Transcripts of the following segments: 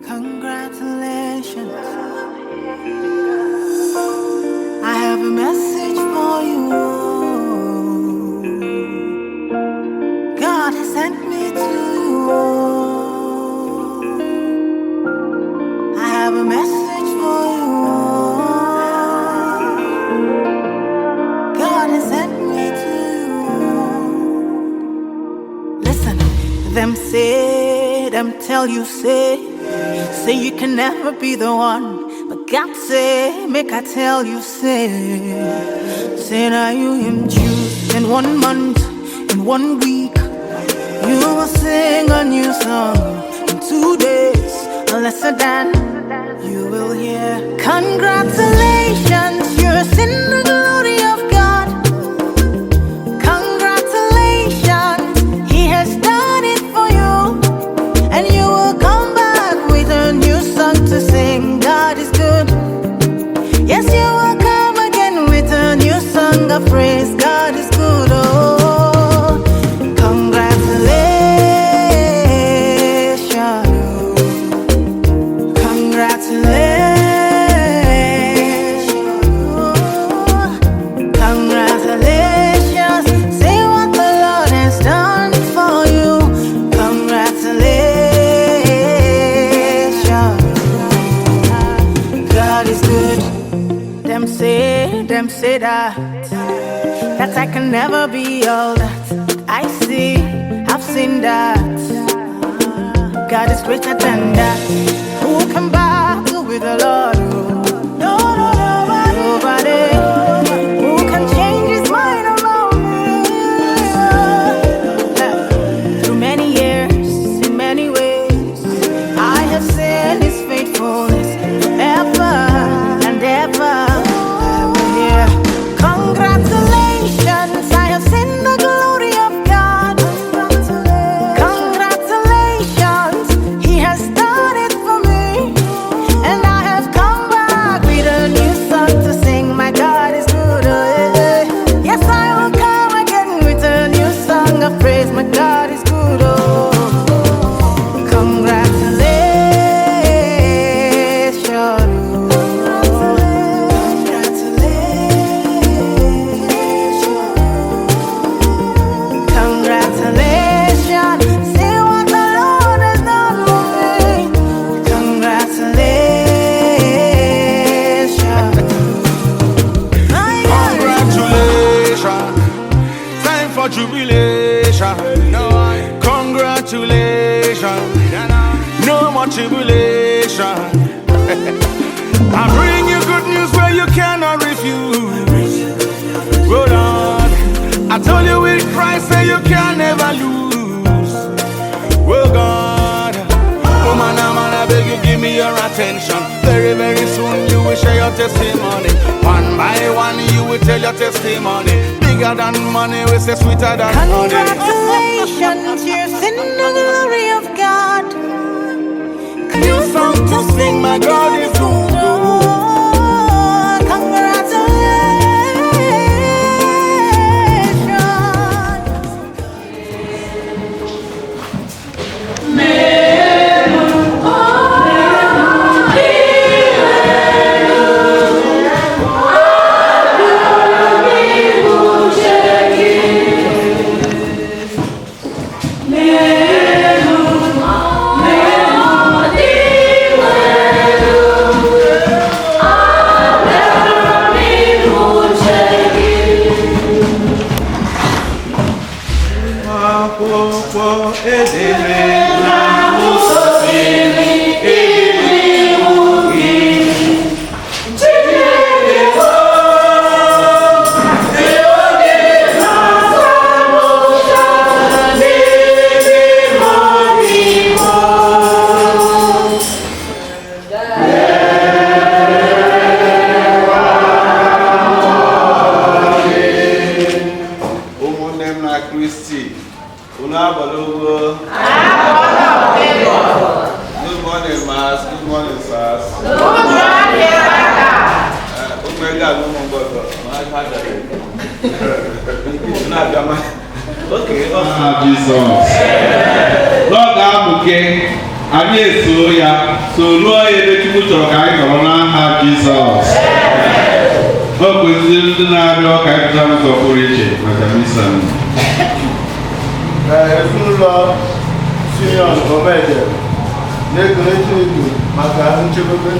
Congratulations. I have a message for you. God has sent me to you. I have a message for you. God has sent me to you. Listen, them say, them tell you, say, say you can never be the one. But God say, make I tell you, say, say now you him choose. In 1 month, in 1 week, you will sing a new song. In 2 days, or lesser than, you will hear. Congratulations, you're in the glory of God. Congratulations, He has done it for you. And you will come back with a new song to sing. God is good. Yes, you will come again with a new song of praise. God is good. Oh, congratulations. Congratulations. Congratulations. Say what the Lord has done for you. Congratulations. God is good. Them say that I can never be all that I see. I've seen that. God is greater than that. Who can battle with the Lord? No, no, nobody. Nobody. Who can change his mind about me? Through many years, in many ways, I have seen his faithfulness forever and ever. I will hear congratulations. I have seen the glory of God. Congratulations, He has done it for me. And I have come back with a new song to sing. My God is good. Oh, eh, eh. Yes, I will come again with a new song of praise. My God is good. Oh, congratulations. Congratulations. Congratulations. See what the Lord has done for me. Congratulations. My God is Congratulations, time for jubilation. Congratulations, no more tribulation. I bring you good news where you cannot refuse. Oh Lord, I told you with Christ say you can never lose. Oh God, oh man, oh man, I beg you give me your attention. Very, very soon you will share your testimony. One by one you will tell your testimony. Bigger than money, we say sweeter than honey. Congratulations, you're in the glory of God. New song to sing, my God is good. Oh, congratulations. Akwụkwọ edere na Ụmụnne m na Kristi, unu abọlogo. Good morning, mas. Good morning, sirs. Ụmụ ego alụ ụmụ mgbọdọ ma ha bịara unu abịa ma oke. Aha Jizọs. N'oge amụke, anyị Anyị esoo ya soluo ya ebe Chukwu chọrọ ka anyị nọrọ n'aha Jizọs. O kwesịrị ndị na-arịọ ka anyị pụta n'ụzọ pụrụ iche maka misa. Ezinụlọ Simeon Omeje na-ekele Chineke maka nchekwebe.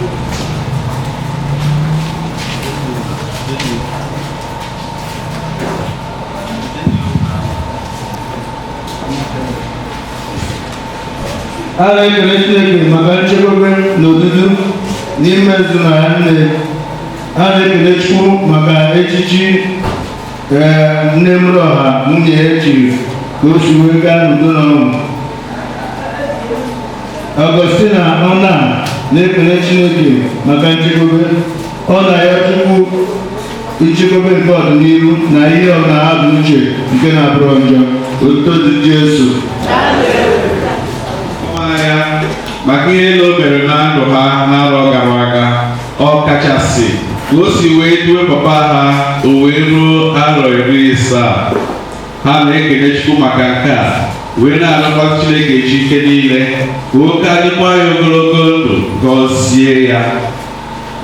A na-ekele Chineke maka nchekwebe na odudu n'ime ezinụlọ ya nne. A na-ekele Chukwu maka echichi ee nne mụrụ ọha nwunye ya chiri ka o si wee gaa n'udo na ọṅụ. Augustina Ọna na-ekele Chineke maka nchekwebe. Ọ na-ayọ Chukwu nchekwebe nke ọdịnihu na ihe ọ na-abụ uche nke na-abụrụ njọ. Otuto dị Jesu. Ya maka ihe niile o mere na ndụ ha n'arọ gara aga, ọ kachasị ka o si wee duwe papa ha o wee ruo arọ 70. Ha na-ekele Chukwu maka nke a, wee na-arịọkwa Chineke ji ike niile ka oke adịkwa ya ogologo ndụ, gọzie ya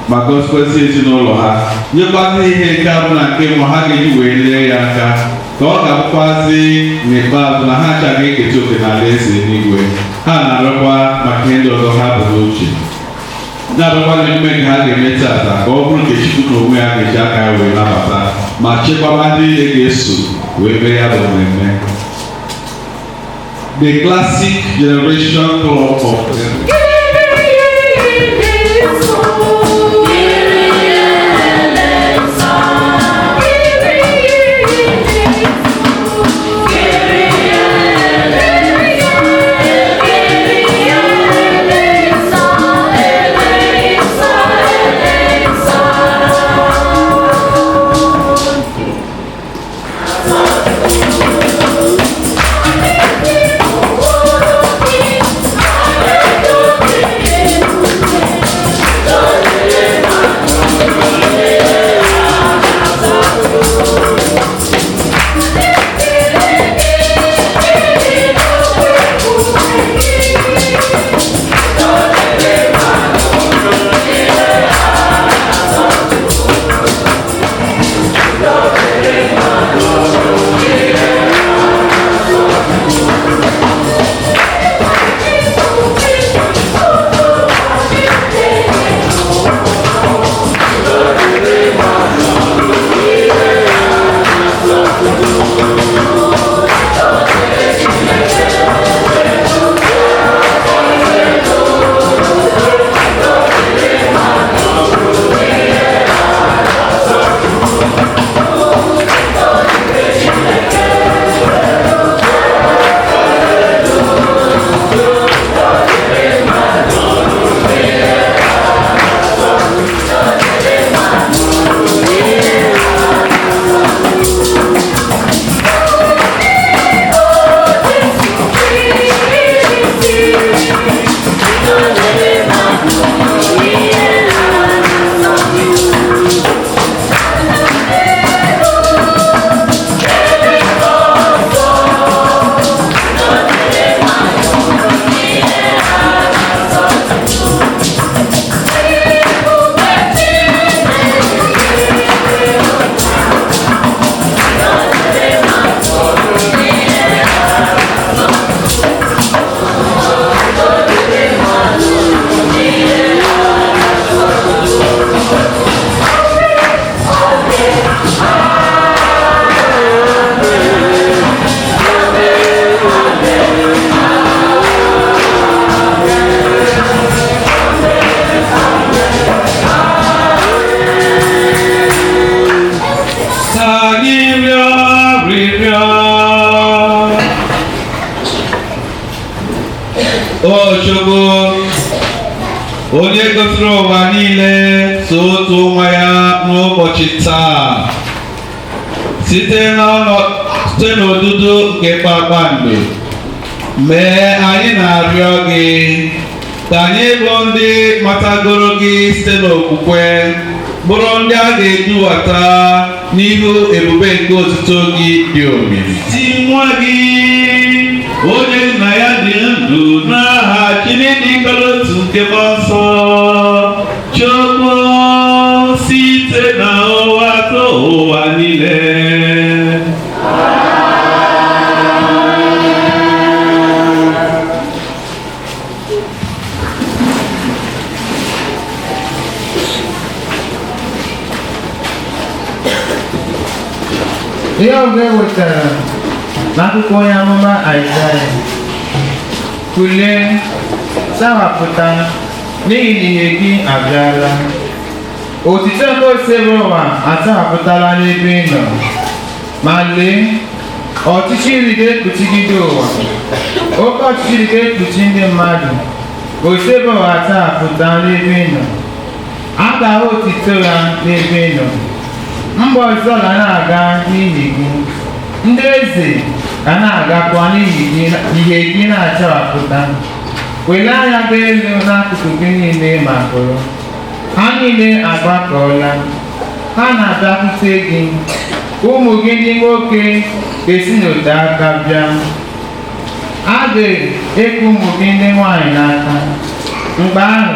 ma gọzikwazị ezinụlọ ha, nyekwazi ihe nke abụ na nke nwa ha ga-eji wee lee ya aka, ka ọ ga-abụkwazi n'ikpeazụ na ha achaghị eketa oke n'ala eze eluigwe. Ha na-arịọkwa maka ihe ndị ọzọ ha bụ n'uche, na-arịọkwa n'emume nke ha ga-eme tata ka ọ bụrụ nke Chukwu na onwe ya ga-eji aka ya wee nabata ma chekwaba ndị niile ga-eso wee mee ya bụ mmemme. The Classic Generation Club of Anyị rịọ arịrịọ. O Chukwu, onye gosiri ụwa niile so otu nwa ya n'ụbọchị taa site n'odudu nke kpakpando, mee anyị na-arịọ gị ka anyị bụ ndị matagoro gị site n'okwukwe bụrụ ndị a ga-eduwata n'ihu ebube nke otuto gị dị omimi. Ti nwa gị onye nna ya dị dị ndụ n'aha Chineke otu nke mmụọ nsọ Chukwu site na ụwa to ụwa niile. Ihe ọgụ e wetara n'akwụkwọ onye amụma Aịzaya. Kulie, sawapụta, n'ihi na ihe gị abịala. Otito nke Osebụrụwa atahapụtala n'ebe ị nọ. Ma lee, ọchịchịrị ga-ekpuchigide ụwa. Oke ọchịchịrị ga-ekpuchi ndị mmadụ. Osebụrụwa atahapụta n'ebe ị nọ. A ga-ahụ otito ya n'ebe ị nọ. Mba ọzọ ga na-aga n'ihi gị. Ndị eze ga na-agakwa n'ihi gị ihe gị na-achawapụta. Welie anya gị elu n'akụkụ gị niile ma hụrụ. Ha niile agbakọọla. Ha na-abịakwute gị. Ụmụ gị ndị nwoke ga-esi n'ote aka bịa. A ga-eku ụmụ gị ndị nwaanyị n'aka. Mgbe ahụ,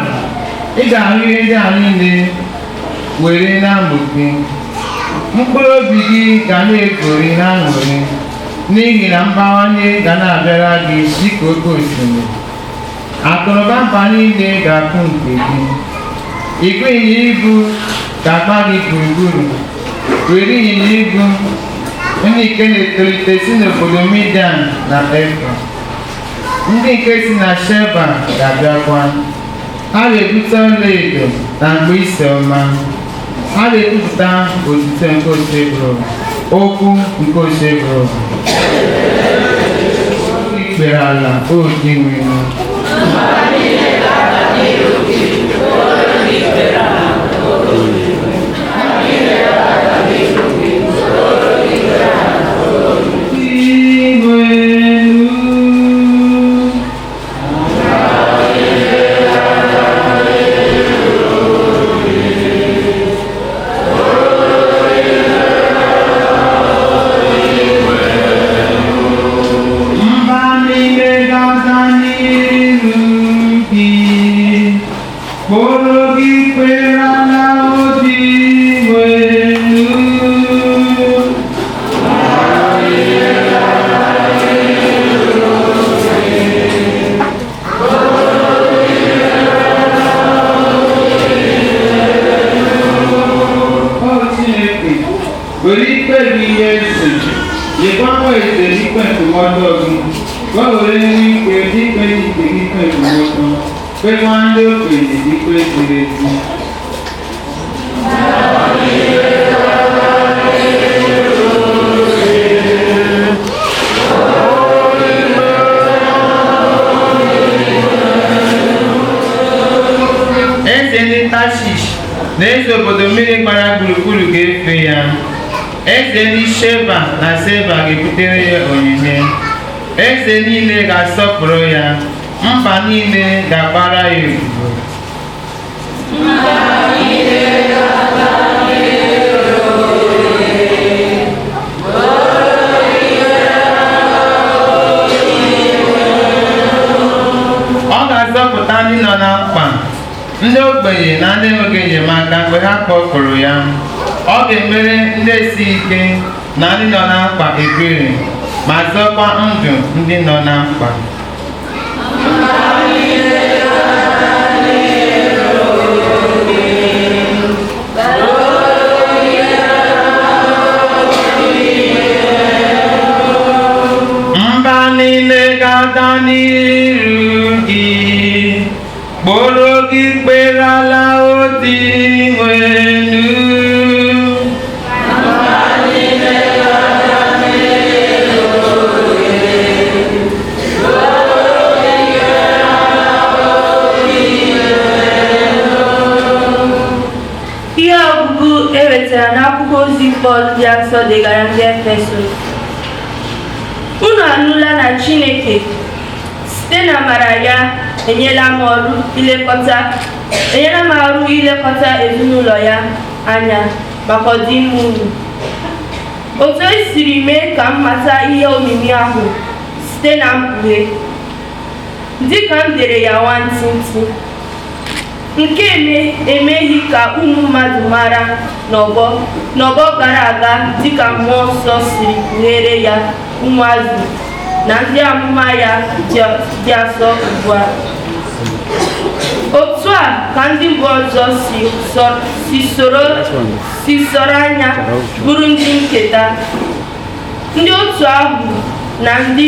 ị ga-ahụ ihe ndị a niile were na-amụ gị. Mkpụrụ obi gị ga na-ekori na aṅụrị n'ihi na mbawanye ga na-abịara gị dịka oke osimiri. Akụnụba mba niile ga-akụ nke gị. Igwe ịnyịnya ibu ga-agba gị gburugburu. Were ịnyịnya ibu ndị nke na-etolite si n'obodo Midian na Efa. Ndị nke si na Sheba ga-abịakwa. Ha ga-ebute ọlaedo na mgbe isi ọma. Ha ga-ekwupụta otito nke Osebụrụwa, okwu nke Osebụrụwa. Ikpere ala o Dinwenụ. Dinwenụ. Mba niile ga-aga n'iru gị, kpọrọ gị kwere ala obi nwelu. O Chineke, were ikpe gị ihe eze, nyekwa nwa eze ikpe ndụmọdụ gị, ka o were nwee ike ikpe ikpe ikpe ndụmọdụ, kpekwa ndị okenye ikpe ziri ezi. Eze ndị Tashish na eze obodo mmiri gbara gburugburu ga-efe ya. Eze ndị Sheba na Seba ga-ebutere ya onyinye. Eze niile ga-asọpụrụ ya, mba niile ga-agbara ya odibo. Ọ ga-azọpụta ndị nọ na mkpa, ndị ogbenye na ndị enweghị enyemaka mgbe ha kpọkuru ya. Ọ ga-emere ndị esighị ike na ndị nọ na mkpa ebere ma zọkwa ndụ ndị nọ na mkpa. Mba niile ga-aga n'iru gị, kpọrọ gị kpere ala odi nwenu. Ihe ọgụgụ e wetara n'akwụkwọ ozi Pọl dị asọ degara ndị Efesọs. Unu anụla na Chineke site na amara ya enyela m ọrụ ilekọta enyela m ọrụ ilekọta ezinụlọ ya anya maka ọdịmma unu. Otu e siri mee ka m mata ihe omimi ahụ site na mkpughe. Dịka m dere ya nwantịntị, nke emeghị ka ụmụ mmadụ mara n'ọgbọ gara aga, dịka mmụọ nsọ siri kpughere ya ụmụazụ na ndị amụma ya dị asọ ugbu a. Otu a ka ndị mba ọzọ si soro anya bụrụ ndị nketa, ndị otu ahụ na ndị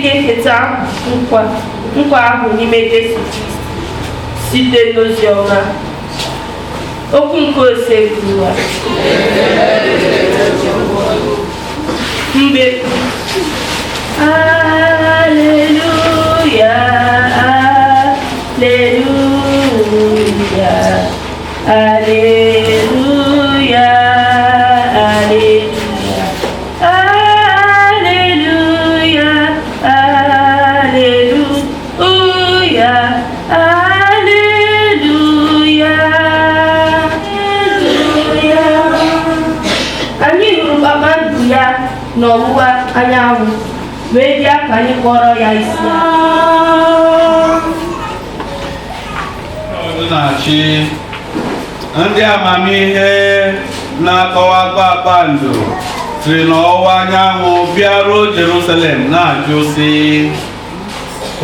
ga-eketa nkwa ahụ n'ime Jesu Kristi site n'ozi ọma. Okwu nke Osebụrụwa. Mgbe Alleluia, Alleluia, Alleluia, Alleluia, Alleluia, Alleluia, Alleluia. Anyị hụrụ kpakpando ya n'ọwụwa anyanwụ wee bịa ka anyị kpọrọ ya isi. Na-achị ndị amamihe na-akọwa kpakpando siri n'ọwụwa anyanwụ bịaruo Jerusalem na-ajụ sị,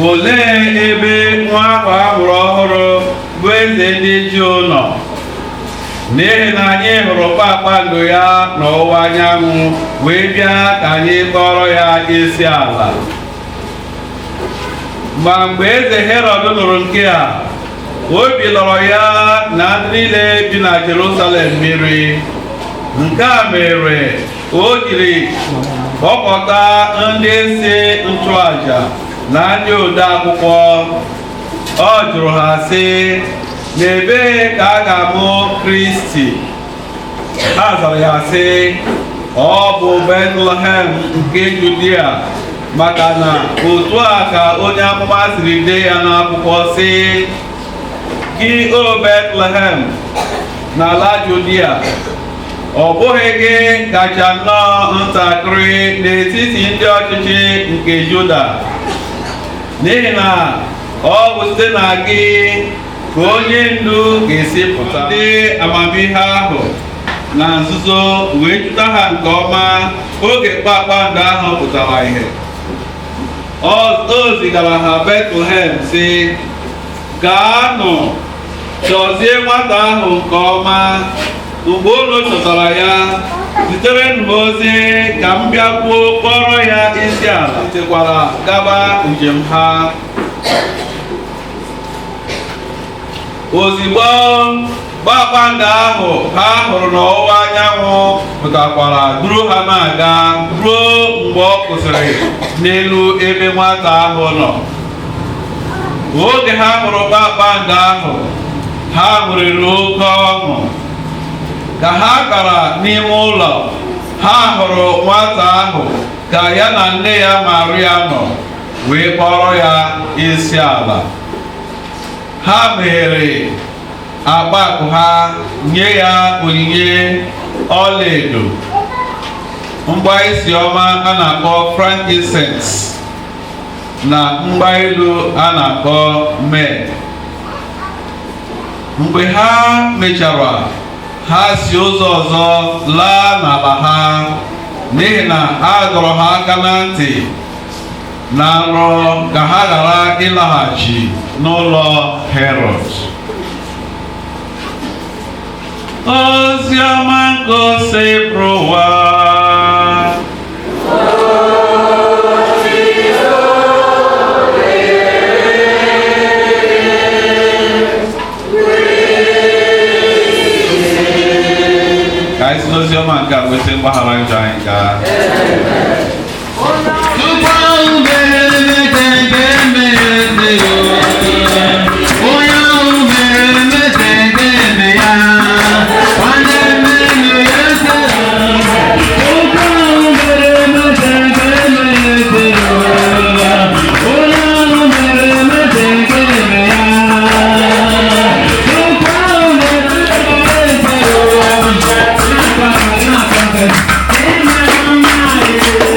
olee ebe nwa ahụ a mụrụ ọhụrụ bụ eze ndị Juu nọ? N'ihi na anyị hụrụ kpakpando ya n'ọwụwa anyanwụ wee bịa ka anyị kpọrọ ya isi ala. Ma mgbe eze Herọd nụrụ nke a, obi lọrọ ya na ndị niile bi na Jerusalem mmiri. Nke a mere o jiri kpọkọta ndị isi nchụaja na ndị ode akwụkwọ. Ọ jụrụ ha sị, n'ebee ka a ga-amụ Kristi? Ha zara ya sị, ọ bụ Betlehem nke Judia, maka na otu a ka onye amụma siri dee ya n'akwụkwọ sị, gị o Betlehem n'ala Judia, ọ bụghị gị kacha nnọọ ntakịrị n'etiti ndị ọchịchị nke Juda, n'ihi na ọ bụ site na gị ka onye ndu ga-esi pụta. Ndị amamihe ahụ na nzuzo wee jụta ha nke ọma oge kpakpando ahụ pụtara ihe. O zigara ha Betlehem sị, gaanụ chọzie nwata ahụ nke ọma. Mgbe unu chọtara ya, ziterenụ m ozi ka m bịakwuo kpọrọ ya isi ala. Sitekwara gaba njem ha. Ozigbo kpakpando ahụ ha hụrụ n'ọwụwa anyanwụ pụtakwara duru ha na-aga ruo mgbe ọ kwụsịrị n'elu ebe nwata ahụ nọ. Oge ha hụrụ kpakpando ahụ, ha ṅụrịrị oke ọṅụ. Ka ha gara n'ime ụlọ, ha hụrụ nwata ahụ ka ya na nne ya Maria nọ, wee kpọrọ ya isi ala. Ha meghere akpa akụ ha nye ya onyinye ọlaedo, mgbaisi ọma a na-akpọ frankincense na mgbailu a na-akpọ myrrh. Mgbe ha mechara, ha si ụzọ ọzọ laa n'ala ha, n'ihi na a dọrọ ha aka na ntị na nrọ ka ha ghara ịlaghachi n'ụlọ Herọd. Ozi ọma nke Osebụrụwa. Ka anyị si n'ozi ọma nke a nweta mgbaghara njọ anyị gaa. Thank you.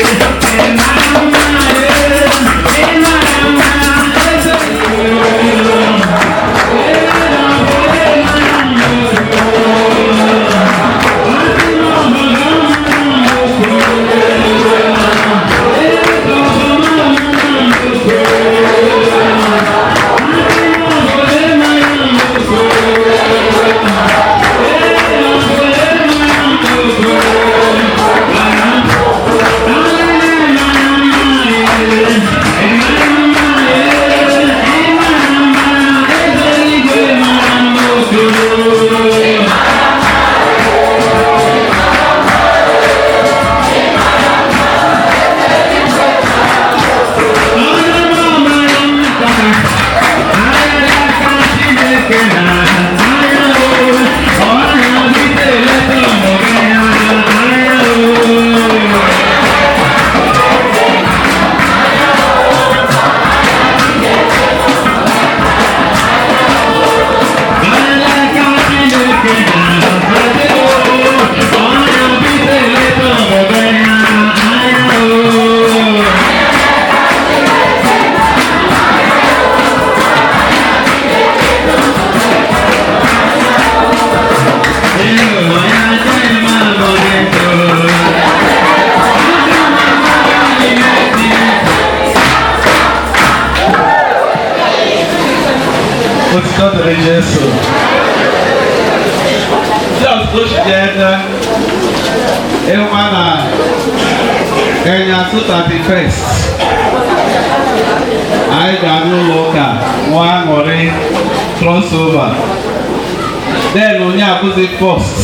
Otito dịrị Jesu. Just gochijere ịhụma na Enyasụ 31st anyị ga-abịa ụlọ ụka nwa aṅụrị crossover, then onye abụzi first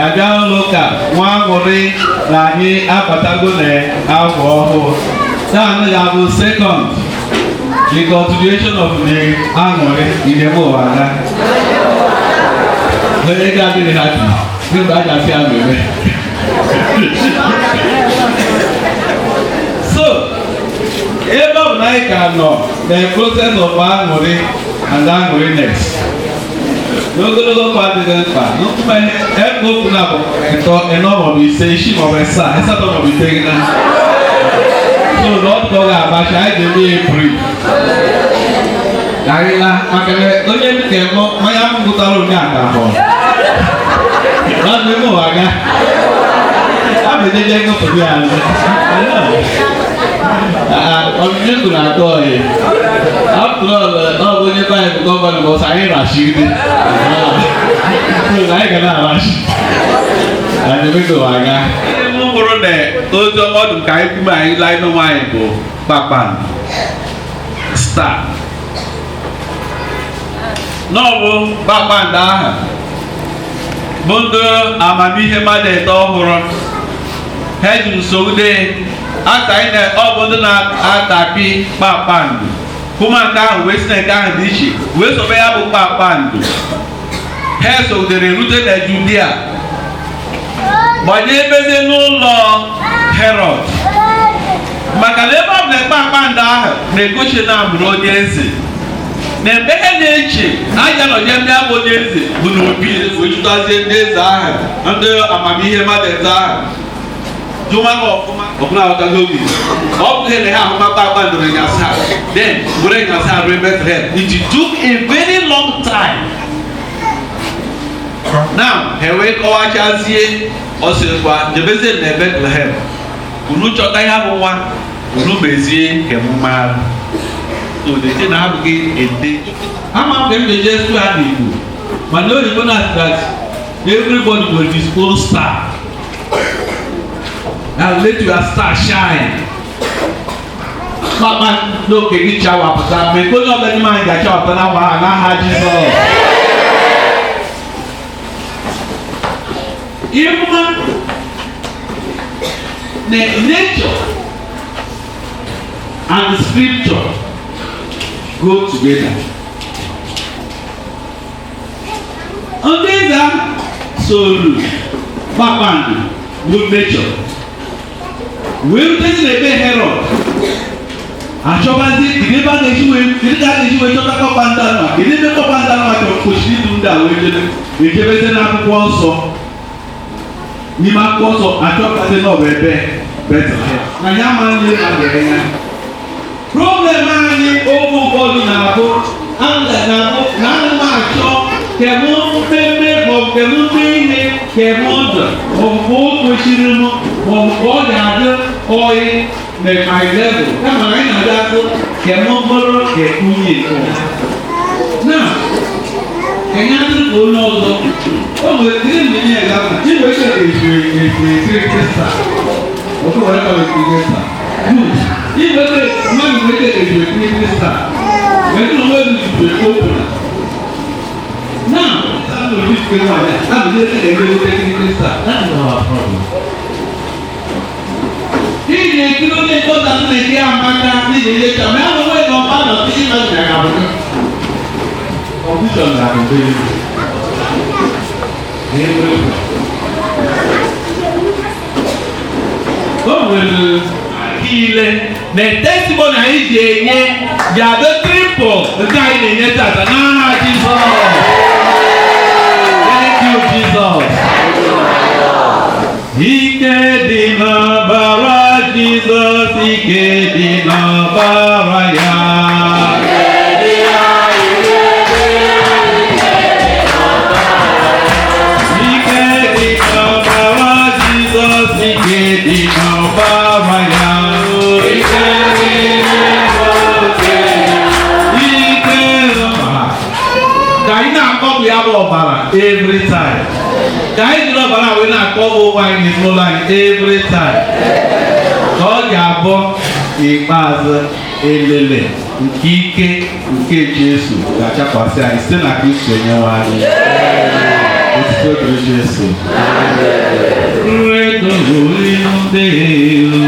abịa ụlọ ụka nwa aṅụrị na anyị abatago na afọ ọhụụ. Then ga-abụ second, the continuation of the aṅụrị ime ụwa aga. Onye ga-adịghị happy nígbà a ga-asị ya mere. So ebe ọ bụ na anyị ka nọ na process of aṅụrị and aṅụrịness, n'ogologo kwa adịghị mkpa n'okwu ebe okwu na bụ ịtọ, ịnọ maọbụ ise, isii maọbụ asaa, asatọ maọbụ iteghete. So na ọ ga-abacha, anyị ga-eme ya brief ka anyị laa, maka na onye dị ka mmanya m gụtara onye a ka hụrụ na ime ụwa ga a bụ ejeje ṅụpụta ya azụ. Ọdịnihu kwuru atọ ọyị. After all, ọ bụ onye be anyị bụ gọvanọ bụ ọsọ anyị rashigide. So anyị ga na-arashi. Anyị emeghị ụwa ga. Ihe m hụrụ na ozi ọma ọdụ ka anyị kwume anyị laa n'onwe anyị bụ kpakpando, star. N'ọbụ kpakpando ahụ bụ ndị amamihe mmadụ ete ọhụrụ ha ji nsogide aka anyị na ọ bụ ndị na-atapi kpakpando hụma nke ahụ wee si na nke ahụ dị iche wee sobe ya bụ kpakpando. Ha sogidere rute na Judia, gbanye ebezie n'ụlọ Herọd, maka na ebe ọ bụ na kpakpando ahụ na-egosi na amụrụ onye eze, na ebe ha na-eche aja nọje ndị abụ onye eze bụ na obi wee chụtazie ndị eze ahụ, ndị amamihe mmadụ eze ahụ jụma ha ọfụma ọbụla aghọtago obi ọ bụghị na ha ahụma kpakpando na nyasa, then were nyasa ruo Bethlehem. It took a very long time. Now ha wee kọwachazie ọsịkwa jebezie na Bethlehem, unu chọta ya bụ nwa, unu mezie ka emume ahụ. So they say na abụghị ede ama m ka m ga-eje sụ ya n'Igbo, mana oyibo na that everybody will his own star. Now let your star shine. Kpakpando nke gị chawapụta, mgbe onye ọbụla n'ime anyị ga-achawapụta na ha n'aha Jizọs. Ịhụma na nature and scripture go together. Ndị eze ahụ soro kpakpando bụ nature wee rutezi n'ebe Herọd, achọbazi kedu ebe a ga-esi wee kedu ka a ga-esi wee chọta kpakpando ahụ, kedu ebe kpakpando ahụ chọrọ kwesịrị idu ndị a wee jebe ejebezi n'akwụkwọ nsọ. N'ime akwụkwọ nsọ achọpụtazi na ọ bụ ebe Bethlehem na ya ma ndị ma ga-enye. Problem anyị oge ụfọdụ na-abụ na ana m achọ kemụ mmemme maọbụ kemụ mee ihe kemụ ụzọ maọbụ ka o kwesịrị m maọbụ ka ọ ga-adị oyi na my level, kama anyị na-abịa asụ kemụ bụrụ ka nwunye na enye adịrị ka onye ọzọ. O nwere ihe na-enye example igwe eke ezu ezu ekirikiri star ofe were kọrọ ekirikiri star good. Igwe eke mmadụ nwere ike ezu ekirikiri star wee dị na onwe ezu ezu open. Now, that will be the one. That will be the ekirikiri star. That is our problem. Ihe na-ekiri onye nkọta nna amaka n'ihi ihe chọrọ ma ya bụ onwe na ọba nọ tinye na nna ya bụ confusion na-abụ ebe. O nwere ile na testimony anyị ji enye ga-adị triple nke anyị na-enye tata n'aha Jizọs. Thank you, Jesus. Ike dị n'ọbara Jizọs, ike dị n'ọbara ya. Ike dị n'ọbara Jizọs, ike dị n'ọbara ya. Ike dị n'ọbara. Ike Ka anyị na-akọbụ ya bụ ọbara every time. Ka anyị jiri ọbara wee na-akọbụ ụwa anyị n'ezinụlọ anyị every time. Ka ọ ga-abụ ikpeazụ elele nke ike nke Jesu ga-achakwasị anyị site na Kristi onyenwe anyị. Otuto dịrị Jesu. Credo in Deo.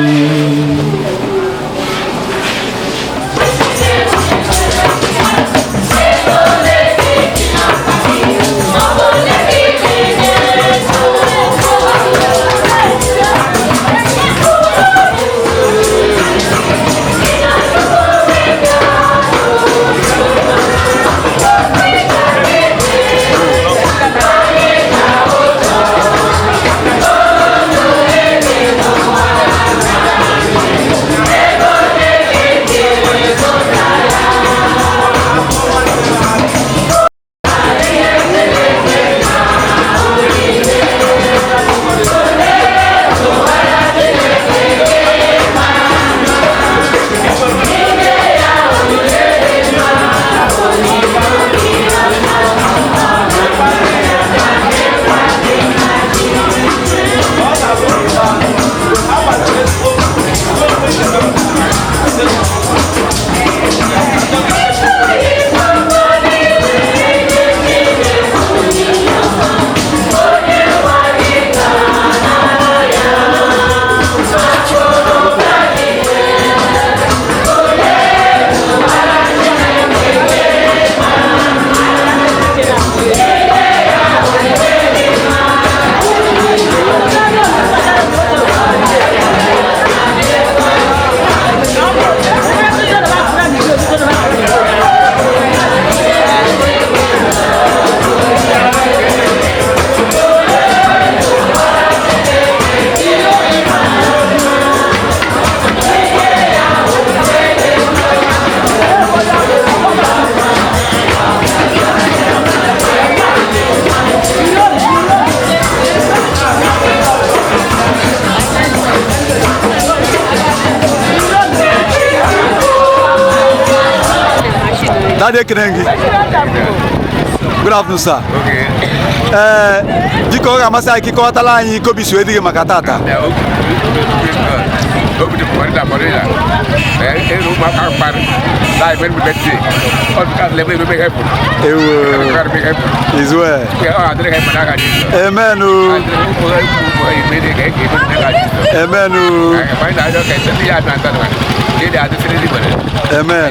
Daddy, ekene gị. Good afternoon, sir. Ee, biko, ọ ga-amasị anyị ka ịkọwatala anyị ka obi si wee dị gị maka tata. Obi dị mmadụ na ụmụaka mkparị na ebe birthday ọ dị ka level ebe heaven. Ewo. Is well. Ọ adịrị ha mma n'aka Jizọs. Amen o. Amen o. Amen.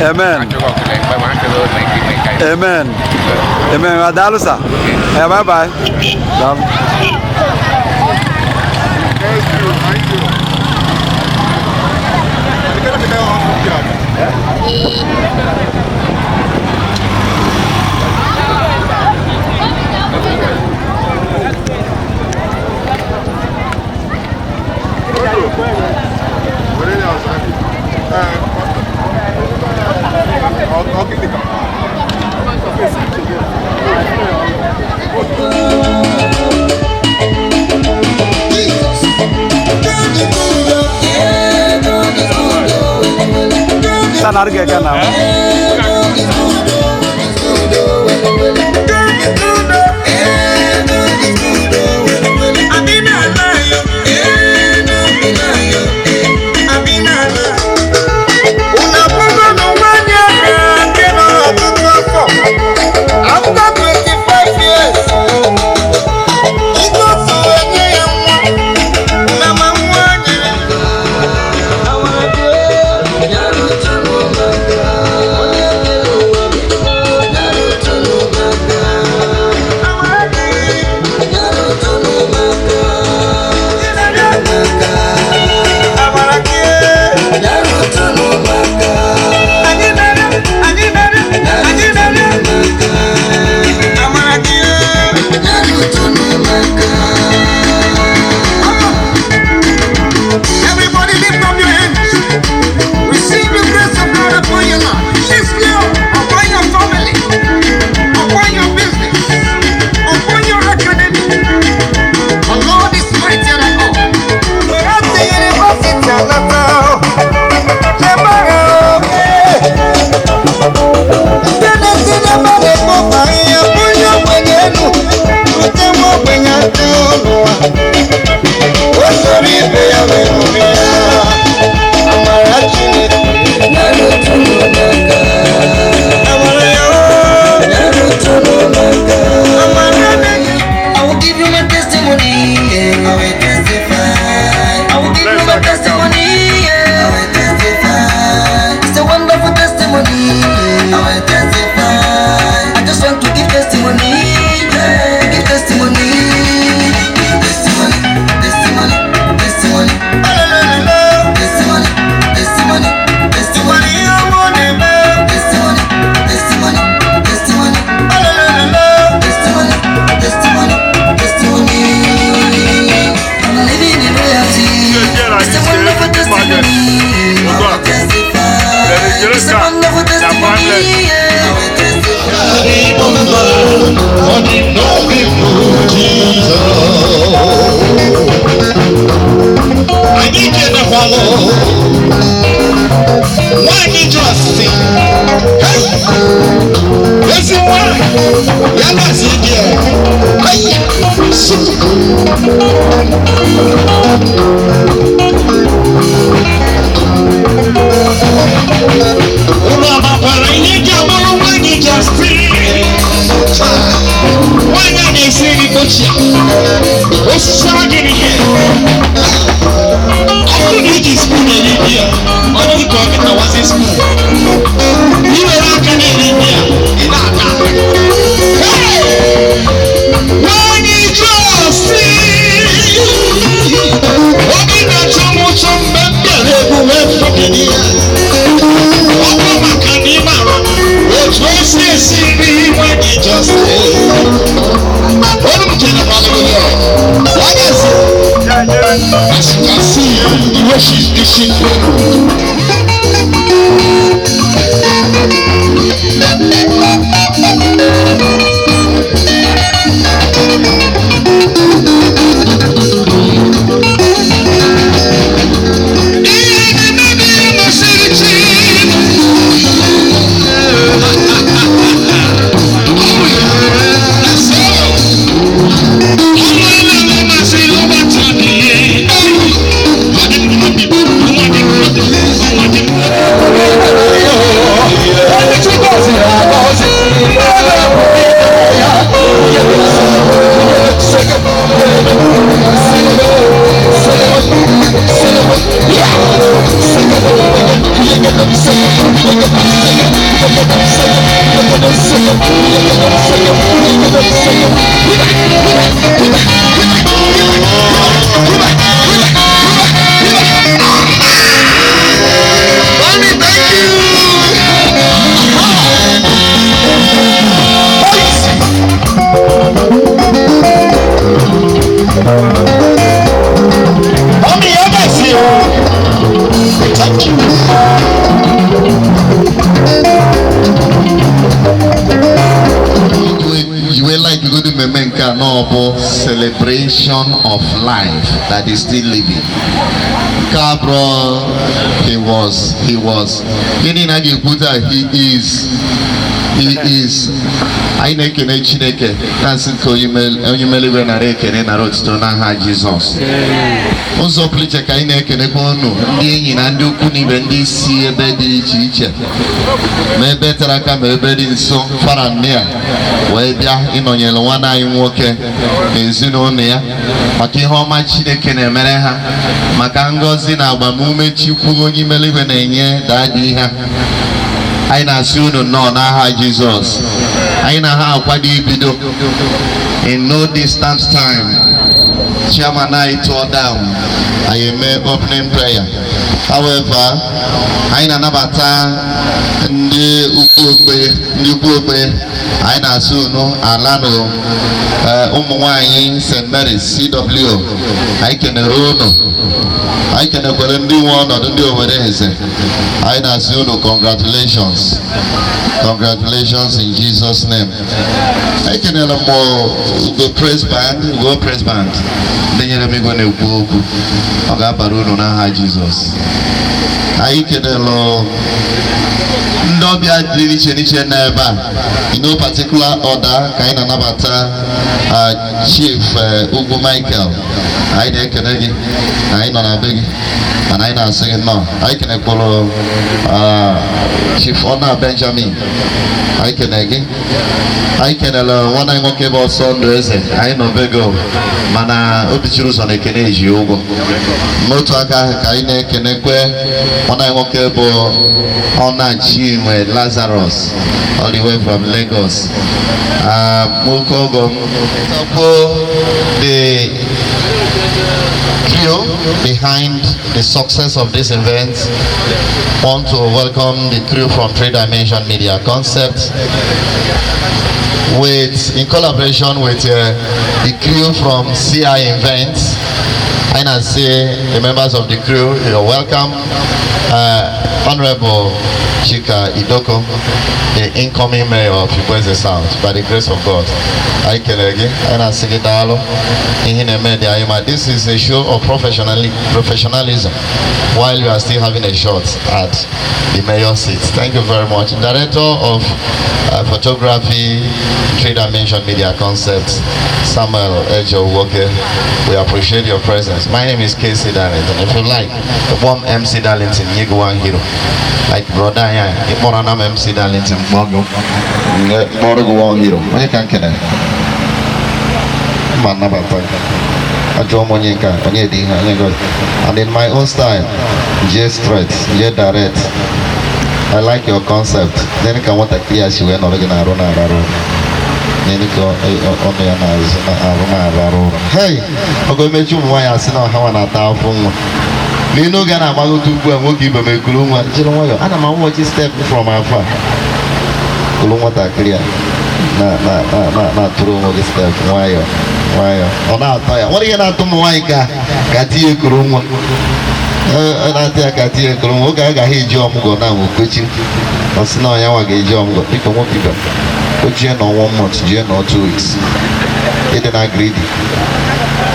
Amen. Amen. Amen. Daalụ, sir. Yeah, bye bye. Daalụ. Thank you, thank you. Sa na-arị ga na. Unu abụgo n'ụwa anyị aka nke nọrọ ọtụtụ afọ. After 25 years, ike otu enye ya nwa, na ma nwa nyere. Ya na si gị. Ayi. Ụlọ amakwara ihe ji amara nwaanyị ji asị. Nwaanyị a na-esi nri kpochia. Osisi gịnị ihe? Ọ bụrụ na iji spoon eri nri ya, ọ dị ka ọ gịtawazi spoon. I were aka na-eri nri ya, ị na-ata ata. Nwaanyị ji asị. Obi na-achọ m ụtọ mgbe m bịara emume mfọkene ya. Ọ bụ maka na ị mara otu o si esi nri nwaanyị ji asị. Olu m chere ma ọ ya. Ya ga-esi. As you can see, the way she's dishing. Mommy, thank you. Mommy, you guys here. Thank you. You will like to go to mmemme nke a na ọ bụ celebration of life that is still living. Nke a bụrụ he was gịnị na a ga-ekwu taa? He is, he is. Anyị na-ekene Chineke na-asị nke onye meligwe nara ekene, nara otuto n'aha Jizọs. Ụzọ pụrụ iche ka anyị na-ekenekwa unu ndị enyi na ndị ukwu na ibe, ndị si ebe dị iche iche, ma ebe tere aka ma ebe dị nso, fara nne wee bịa ịnọnyere nwanne anyị nwoke na ezinụlọ ya maka ihe ọma Chineke na-emere ha, maka ngọzi na agbamume Chukwu onye imeligwe na-enye daddy ha. Anyị na-asị unu nnọọ n'aha Jizọs. Anyị na ha akwado ibido in no distant time. Chairman anyị tụọ down, anyị eme opening prayer. However, anyị na-anabata ndị ukwu okpe, ndị ukwu okpe. Anyị na-asị unu alanụ. Ụmụ nwanyị St. Mary's CW, anyị kenere unu. Anyị kenekwere ndị nwe ọnọdụ, ndị Owerri Eze. Anyị na-asị unu congratulations, congratulations in Jesus' name. Ekenere m Ugo Praise Band, Ugo Praise Band, ndị nyere m igwe na-ekwu okwu. Ọ ga-abara unu n'aha Jizọs. Anyị kenere ndị ọbịa dị iche n'iche n'ebe a. In no particular order ka anyị na-anabata Chief Ugwu Michael, anyị na-ekene gị na anyị nọ na be gị, mana anyị na-asị gị nnọọ. Anyị kenekwuru Chief Ona Benjamin, anyị kene gị. Anyị kenere nwanne anyị nwoke bụ Ọsọ Ndụ Eze. Anyị nọ be gị, mana obi chiri ụzọ na-ekene eji ụgwọ. N'otu aka ahụ ka anyị na-ekenekwe nwanne anyị nwoke bụ Ọna Chinwe Lazarus, all the way from Lagos. Nwoke ọgọ m the trio behind the success of this event. Want to welcome the crew from Three Dimension Media Concept with in collaboration with the crew from CI Events. And I say the members of the crew, you're welcome. Honorable Chika Idoko, the incoming mayor of Igboeze South, by the grace of God. Anyị kelere gị, anyị na-asị gị daalụ ihe na-eme dị anyị ma. This is a show of professionalism while you are still having a shot at the mayor seat. Thank you very much. Director of Photography, Trade Dimension Media Concepts, Samuel Ejo Woke, we appreciate your presence. My name is Casey Darlington. If you like, the one MC Darlington, you one hero. Like brother, yeah, MC Darlington, one hero. Onye ka nkene? Mma nnabata. Ajụọ m onye nke a, onye dị ihe, onye nke. And in my own style, J straight, J direct. I like your concept. Then ka nwatakịrị a si wee nọrọ gị na-arụ na-ararụ ụra. Nene ka ọnụ ya na-azụ na-arụ na-ararụ ụra. Hey! Ogo emechi ụmụ nwaanyị asị na ọha nwa na-ata afọ nwa. N'elu oge a na-agbagote ugbu a, nwoke ibe m ekuru nwa jiri nwayọọ. Ana m awọchi step from afar. Kuru nwatakịrị a na-atụrụ onwe gị step nwayọọ nwayọọ. Ọ na-atọ ya. Nwere ihe na-atụ ụmụ nwaanyị ka di ya ekuru nwa. Ọ na-atụ ya ka di ya ekuru nwa. Oge agaghị eji ọmụgwọ na okwechi. Ọ sị na ọ ya nwa ga-eji ọmụgwọ. Biko nwoke ibe m. O jie nọ 1 month, jie nọ 2 weeks. Ịdị na greedy.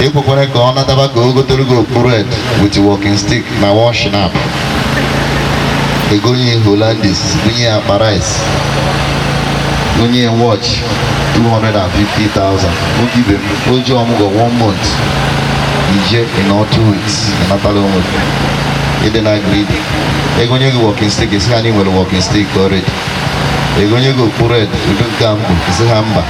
Ekwekwere ka ọ nataba ka o gotere gị okpu red with walking stick na one snap. Egonye Hollandis, gonye akpa rice, gonye watch 250,000. Nwoke ibe m, o ji ọmụgwọ 1 month, ije ịnọ 2 weeks, ịnatala onwe gị. Ịdị na greedy. Egonye gị walking stick, esi ha na ị nwere walking stick already. Egonye gị okpu red, udu nke mbụ, esi ha mba,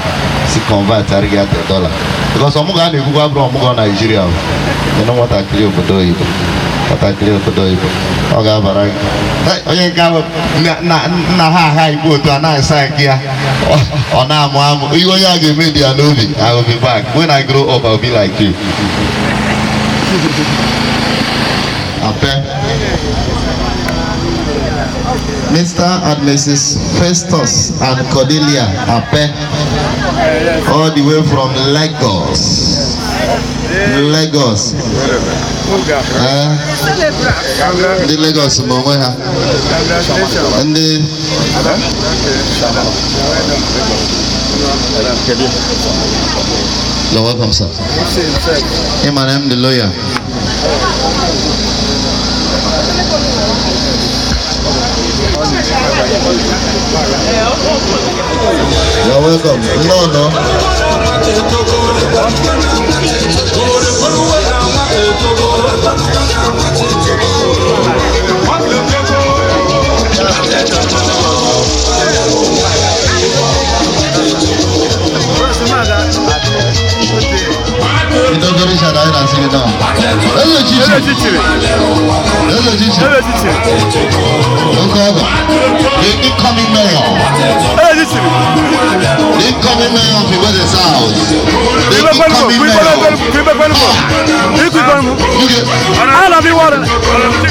si convert arịghị atọ dollar. Because ọmụgwọ a na-ekwukwa abụrụ ọmụgwọ Naijiria o. Ịnụ nwatakịrị obodo oyibo. Nwatakịrị obodo oyibo. Ọ ga-abara gị. Onye nke ahụ nna ha agha igbo otu a na-asa nke ya. Ọ na-amụ amụ. Ihe onye a ga-eme dị ya n'obi. I will be back. When I grow up, I will be like you. Ape. Mr. and Mrs. Festus and Cordelia Ape, all the way from Lagos. Lagos. Ndị Lagos ma onwe ha. Ndị You're welcome, sir. Him and I'm the lawyer. You're welcome. No, no. The incoming mayor. The incoming mayor of Igboeze South. The incoming mayor.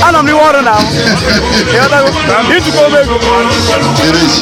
I'm the water now. It is.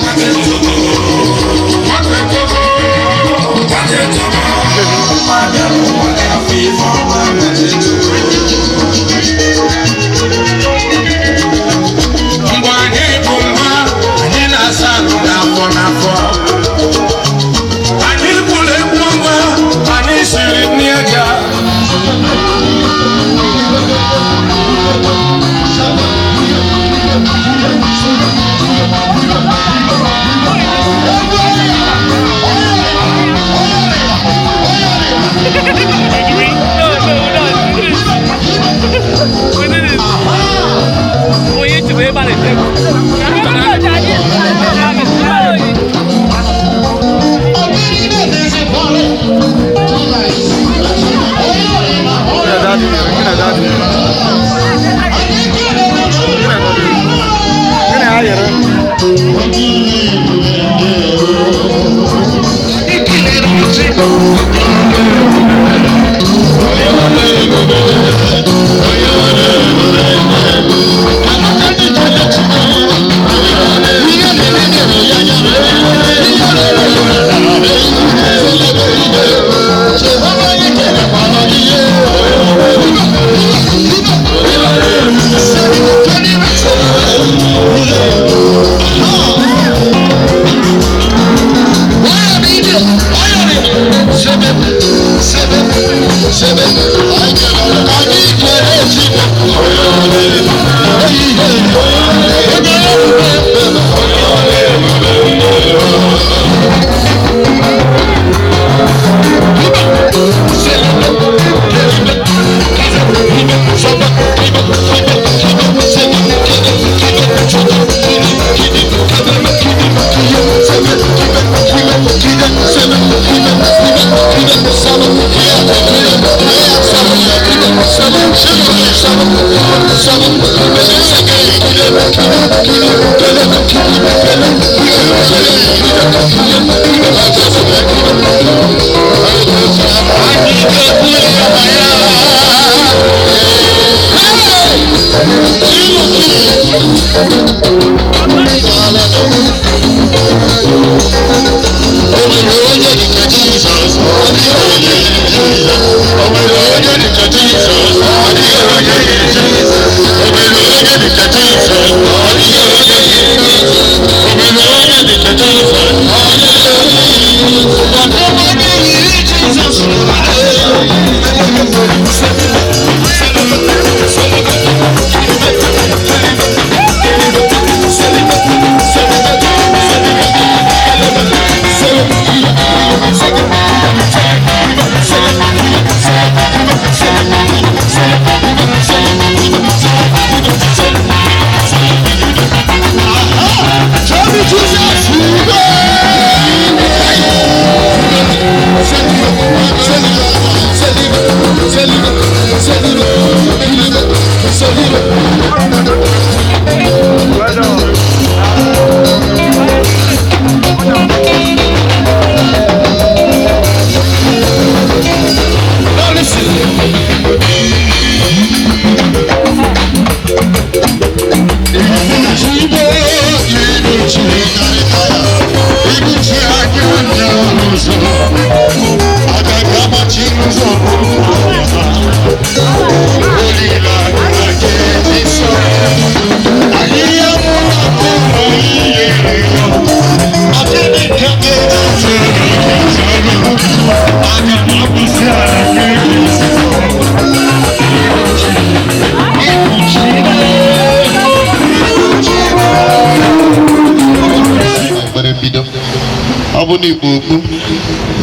Ọ bụ na ikpu okpu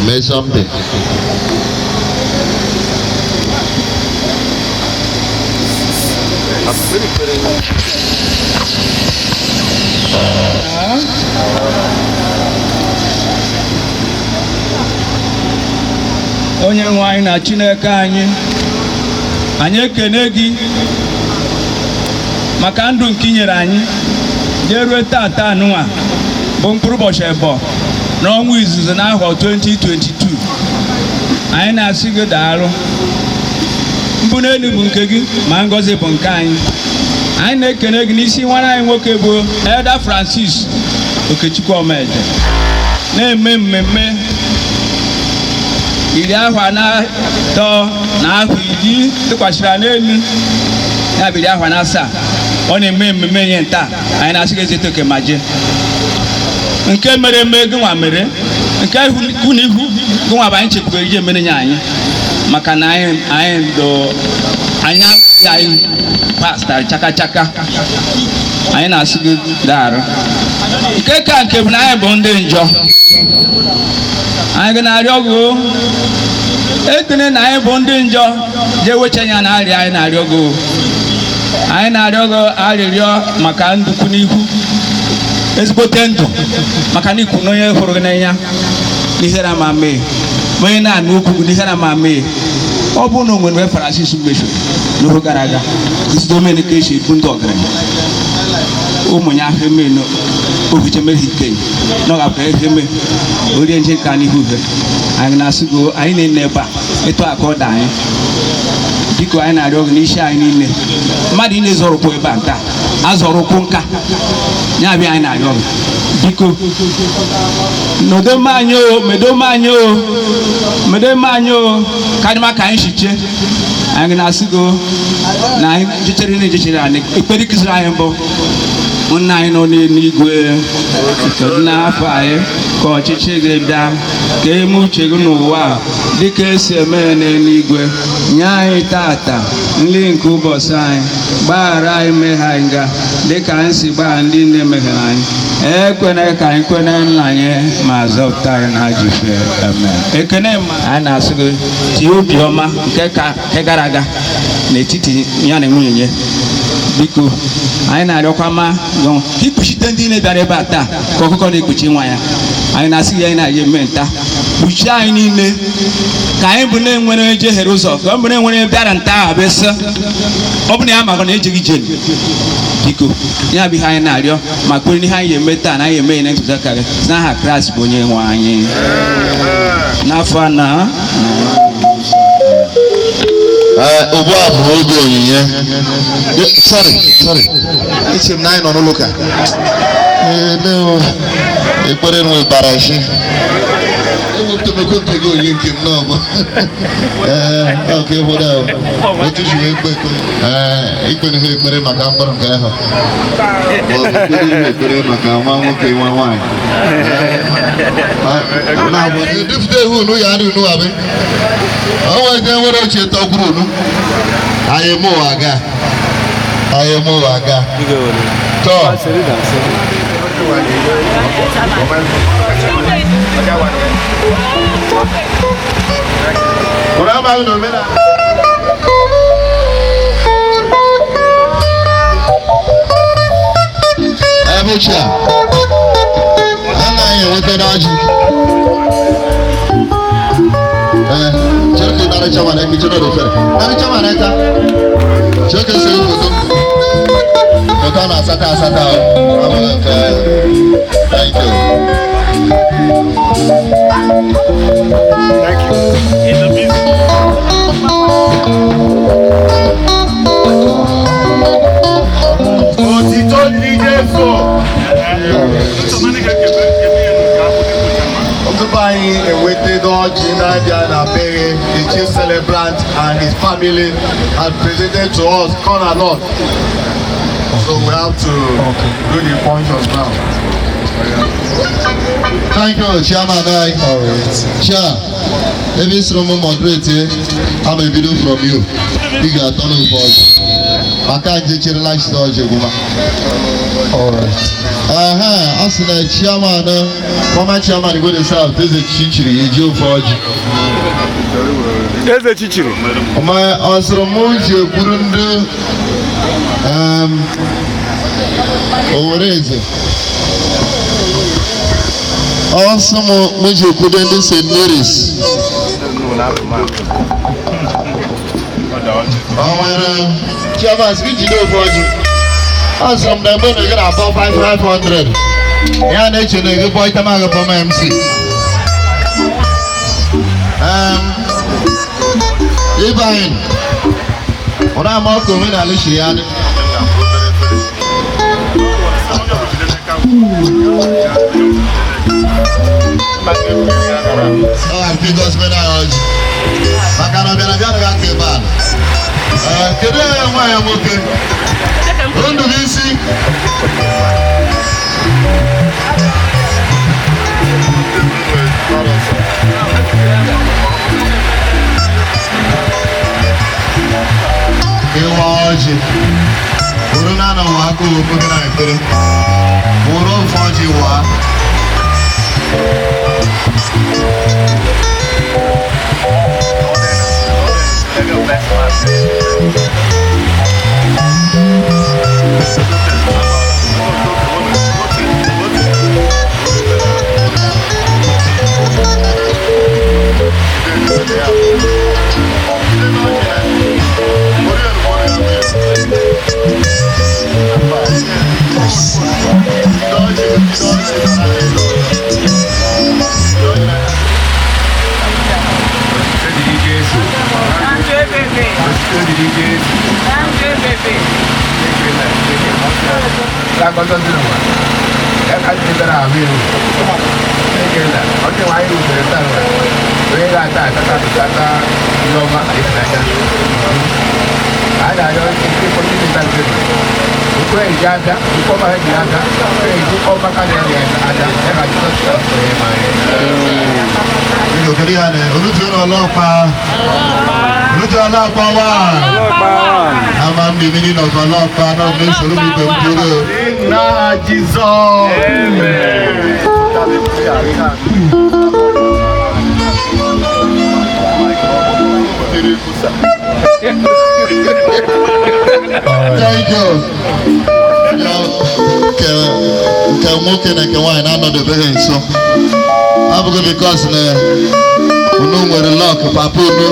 mee something. Onye nwe anyị na Chineke anyị, anyị ekene gị maka ndụ nke i nyere anyị jee rue tata anụnwa bụ mkpụrụ ụbọchị ebọ n'ọnwa izizi n'afọ 2022. Anyị na-asị gị daalụ. Mbụ n'elu bụ nke gị ma ngọzi bụ nke anyị. Anyị na-ekene gị n'isi nwanne anyị nwoke bụ Elder Francis Okechukwu Omeje na-eme mmemme 13 na afọ 10 tụkwasịrị n'elu ya bụ 17. Ọ na-eme mmemme nye nta. Anyị na-asị gị ezete oke ma jee nke mere eme gị nwa mere nke ihu na ihu gị nwa bụ anyị chekwubere ije mere nye anyị maka na anyị do anya anyị pasta chaka chaka. Anyị na-asị gị daarụ. Nke ka nke bụ na anyị bụ ndị njọ. Anyị gị na-arịọ gị ekene na anyị bụ ndị njọ jee wecha ya na arịa anyị na-arịọ gị. Anyị na-arịọ gị arịrịọ maka ndụkwu n'ihu ezigbote ndụ maka na ikwu na onye hụrụ gị n'anya n'ihere ama mee onye na-anụ okwu gị n'ihere ama mee. Ọ bụrụ na o nwere Francis mmefu n'oge gara aga isidomene ka esi ebu ndị ọgaranya ụmụ ya ahụ eme ohuche mere ikenye na ọ ga-abụ ihe orie nje ka n'ihu uhe. Anyị na-asị gị anyị na-ene ebe a ịtụ aka ọ da anyị. Biko anyị na-arịọ gị n'isi anyị niile mmadụ ị na-ezọrọ ụkwụ ebe a nta azọrọ ụkwụ nka ya bịa anyị na-arịọ gị biko nọdome anyị o medome anyị o medome anyị o karịma ka anyị chiche. Anyị na-asị gị na anyị jechere na ejechere anyị ekpere kụziri anyị mbụ nna anyị nọ n'eluigwe n'afọ anyị ka ọchịchị gị bịa ka eme uche gị n'ụwa dịka esi eme ya n'eluigwe. Nye anyị tata nri nke ụbọchị anyị, gbaghara anyị mmehie anyị ga dịka anyị si gbaghara ndị na-emeghere anyị, ekwena ka anyị kwene nna anyị ma zọpụta anyị na ajọ ife. Amen. Ekene anyị na-asị gị tie obiọma nke gara aga n'etiti ya na nwunye ya. Biko anyị na-arịọkwa ma ka ikpuchite ndị niile bịara ebe a taa ka ọkụkọ na-ekpuchi nwa ya. Anyị na-asị gị anyị na-arịọ eme nta kpuchie anyị niile ka anyị bụ na-enwere onye jehere ụzọ ka ọ bụ na-enwere bịara nta ahụ bụ sị ọ bụ na ya maka na ejighị ije. Biko ya bụ ihe anyị na-arịọ ma kwere n'ihe anyị ga-eme taa na anyị eme ya na ntụziaka gị n'aha Kraịst bụ onye nwe anyị. N'afọ a na ugbu a bụ oge onyinye. Sorry, sorry. Eche m na anyị nọ n'ụlọ ụka. Ekpere nwe bara isi. Ewepụtabekwa nke gị onye nke m n'ọgbọ. Ee, ọ ka ịhụ na otu si wee kpe ee ikpere ha ekpere maka mkpụrụ nke ahụ. Ma ọ bụ ikpere ha ekpere maka nwa nwoke nwa nwaanyị. Na-abụ ndufute ehu unu ya adị unu abị. O nwere nwere ochie tọkwuru unu. Anyị mụ ụwa ga. Anyị mụ ụwa ga. Tọọ. Ụra amaghị na omenala. Ebe ochie a, anaghị enweta n'ọjị. Ee, chere ka ị nara chairman aka, chere na ofere. Nara chairman aka. Chere ka esere foto. Foto a na-asata asata o. Ọ bụ nke thank you. Thank you. Otito dịrị Jesu. Tupu anyị enweta ọjị na-abịa na bere, the chief celebrant and his family had presented to us kola nut. So we have to do the functions now. Thank you, Chairman. All right. Chair, ebe ị sịrị m moderate, I'm a video from you. Ị ga-atọ n'ofe ọjị. Maka nje cherela chite ọjị gwụma. All right. Aha, a sị na chairman, former chairman Igbo the South, Eze Chichiri, eji ofe ọjị. Eze Chichiri. Ma ọ sịrị m ji ekwuru ndị Owere Eze. Ọ sị m ji ekwudo ndị St. Mary's. Ọ nwere chairman sị gị jide ofe ọjị. Ọ sịrị m na mgbe na ị ga-abọ 5500. Ya na-eche na ego bọ item agụ bọ m MC. Ibrahim, ọ na-ama ọkụ omenala chiri ya dị. Ọ ga-apị gospel ọjị. Maka na ọ bịara bịa ka ebe a. Ee, kedu onye nwa ya nwoke? Ndụ gị isi. Ịwa ọjị. Bụrụ na anọ aka okwu gị na ekpere. Bụrụ ofe ọjị waa. Olùtú ọlọ́pàá wà. A máa ń bí mi nínú ọkọ̀ ọlọ́pàá náà mi sọ̀rọ̀ mi pẹ̀lú dúró. Nna Jizọs. Thank you. Nke nwoke na nke nwaanyị na-anọdebeghị nso. Abụghị because na unu nwere luck, papa unu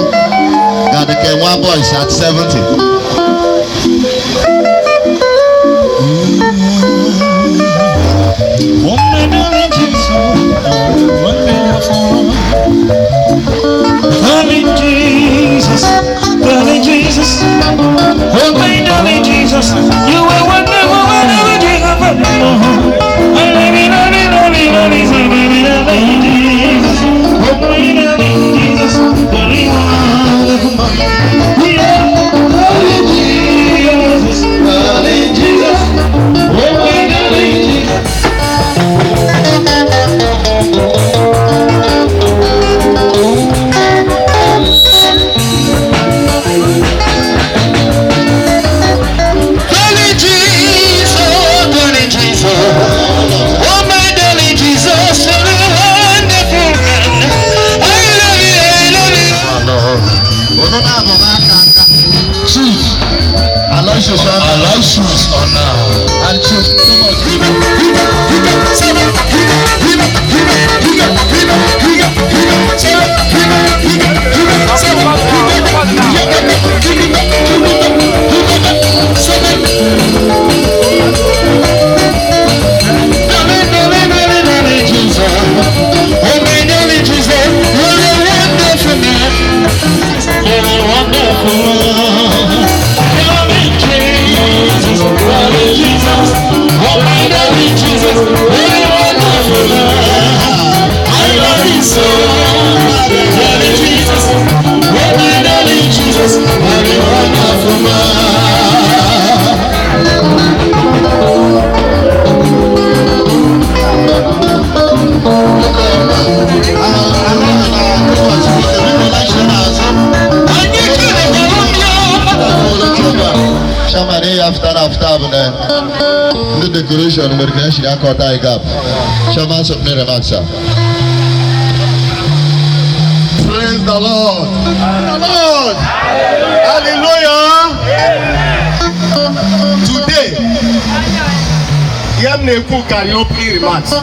ga-adị ka nwa boys at 70. Darling Jesus, darling Jesus, oh my darling Jesus, you are wonderful, wonderful, Jesus. I love you, love you, love you, love you, love you, love you, Jesus. Oh Aloysius Ona and Chief Thomas. Oh my darling Jesus, you're a wonderful man. You're a wonderful man. Darling Jesus, darling Jesus, oh my darling Jesus, you're a wonderful man. I love you so, darling Jesus, oh my darling Jesus, you're a wonderful man. Chairman, after bụ na ndị decoration nwere ka esi akọta anyị gap. Chairman, opening remarks, sir. Praise the Lord. The Lord. Hallelujah. Today, ihe m na-ekwu karịa opening remarks.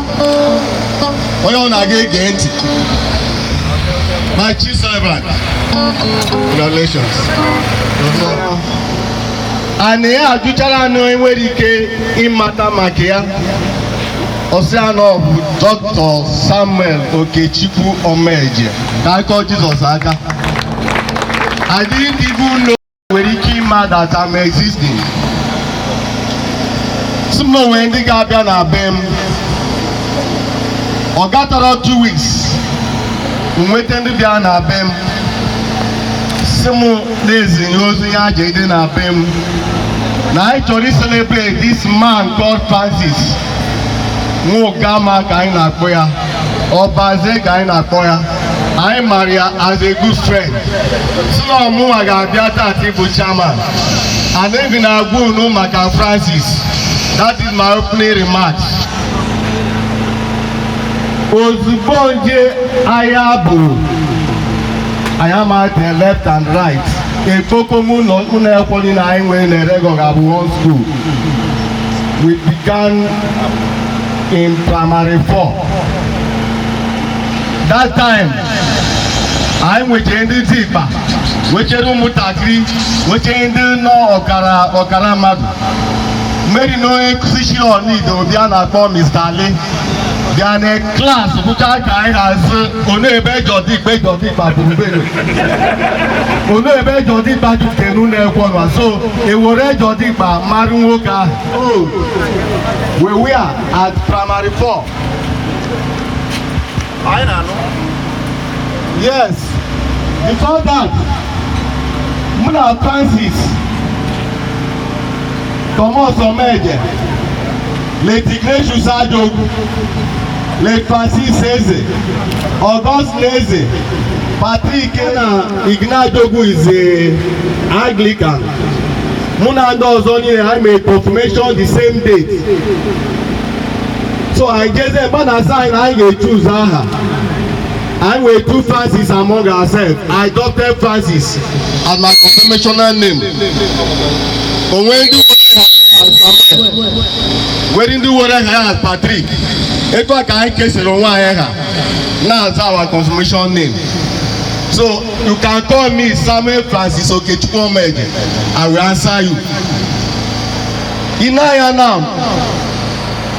Onye ọ na-aga ege ntị. My chief celebrant, congratulations. And ya ajụchara anụ enwere ike ịmata maka ya. Ọsị anọ bụ Dr. Samuel Okechukwu Omeje. Ka akọ Jizọs aka. I didn't even know nwere ike ịma that I'm existing. Sị m na onwe ndị ga-abịa na be m. Ọ gatara 2 weeks. M nweta ndị bịa na be m. Sị m na-ezinye ozi ya jede na be m. Na anyị chọrọ celebrate this man called Francis. Nwogama ka anyị na-akpọ ya. Ọbaze ka anyị na-akpọ ya. Anyị mara ya as a good friend. Si na ọmụnwa ga-abịa taata ịbụ chairman. And even na-agwa unu maka Francis. That is my opening remarks. Ozugbo nje ahịa bụrụ anyị amate left and right. Ekpokom ụlọ ụlọ akwụkwọ niile anyị nwere na Erego ga-abụ one school. We began in primary four. That time, anyị nwechere ndị dimkpa, nwechere ụmụntakịrị, nwechere ndị nọ ọkara ọkara mmadụ. Mary na onye nkụzi shiri Onido bịa na-akpọ Mr. Ali bịa na class bụcha ka anyị na-asị onu ebe Jọdikpe Jọdikpa bụrụbere onu ebe Jọdikpa jupụtara n'ụlọ ekwu nwa so ewere Jọdikpa mara nwoke ahụ. We were at primary four. Anyị na-anụ. Yes, before that, mụ na Francis Thomas Omeje, late Ignatius Ajogu, late Francis Eze, Augustine Eze, Patrick na Ignajogu is a Anglican. Mụ na ndị ọzọ niile anyị mere confirmation the same date. So anyị jeze mgbe na asị anyị na anyị ga-echoose aha. Anyị nwere two Francis among ourselves. I adopted Francis as my confirmational name. Onwe ndị were ha as Samuel, nwere ndị were ha as Patrick. Etu a ka anyị kesịrị onwe anyị ha na-aza our confirmation name. So you can call me Samuel Francis Okechukwu Omeje. I will answer you. Inaya now,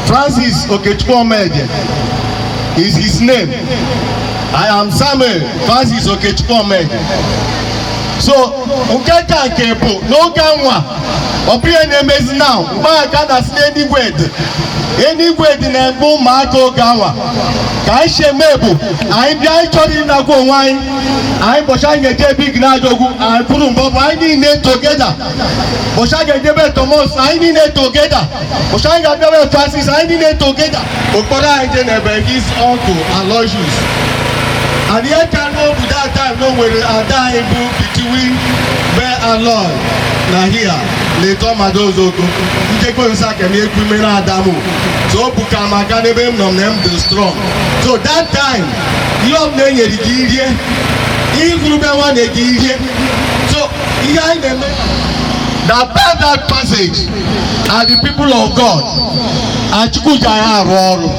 Francis Okechukwu Omeje is his name. I am Samuel Francis Okechukwu Omeje. So nke ka nke bụ n'oge nwa ọ bụ ihe na-emezi now mgbe aka na-asị n'eluigwe dị eluigwe dị na-egbu ụmụaka oge anwa ka anyị si eme bụ anyị bịa anyị chọrọ ịnagwa onwe anyị anyị bọchị anyị ga-eje ebe Ignajogwu anyị kwuru mbọ bụ anyị niile together, bọchị anyị ga-ejebe Thomas anyị niile together, bọchị anyị ga-abịa Francis anyị niile together. Ụkpọrọ anyị je n'ebe his uncle Aloysius and ihe ka n'obu that time na o nwere ada anyị bụ between be Aloy na here leta Madozoko njekwe nsa kemi ekwu mere Adamu so o buka m aka n'ebe m nọ na m dị strong. So that time ihe ọbụla e nyere gị irie ịgụrụbe nwanne gị irie so ihe anyị na-eme That pass that passage are the people of God. And Chukwu ji anyị arụ ọrụ.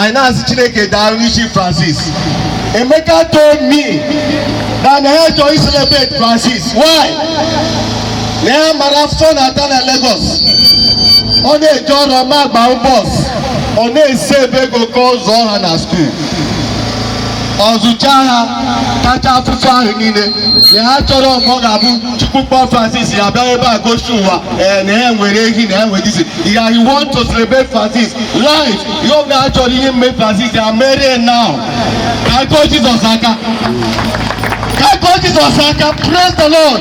Anyị na-asị Chineke daalụ n'isi Francis. Emeka told me that na ya chọrọ celebrate Francis. Why? Na ya mara afọ na-ata na Lagos. Ọ na-eje ọrụ ọma agba bus. Ọ na-ese ebe ego ka ọ zụọ ha na school. Ọzụcha ha kacha afụfụ ahụ niile na ha chọrọ mgbe ọ ga-abụ Chukwu kpọọ Francis ya bịa ebe a gosi ụwa ee na ya nwere ehi na ya nwere isi ya. He want to celebrate Francis life. Ihe ọbụla ha chọrọ ihe mme Francis ya mere now. Ka kụọ Jizọs aka, ka kụọ Jizọs aka. Praise the Lord.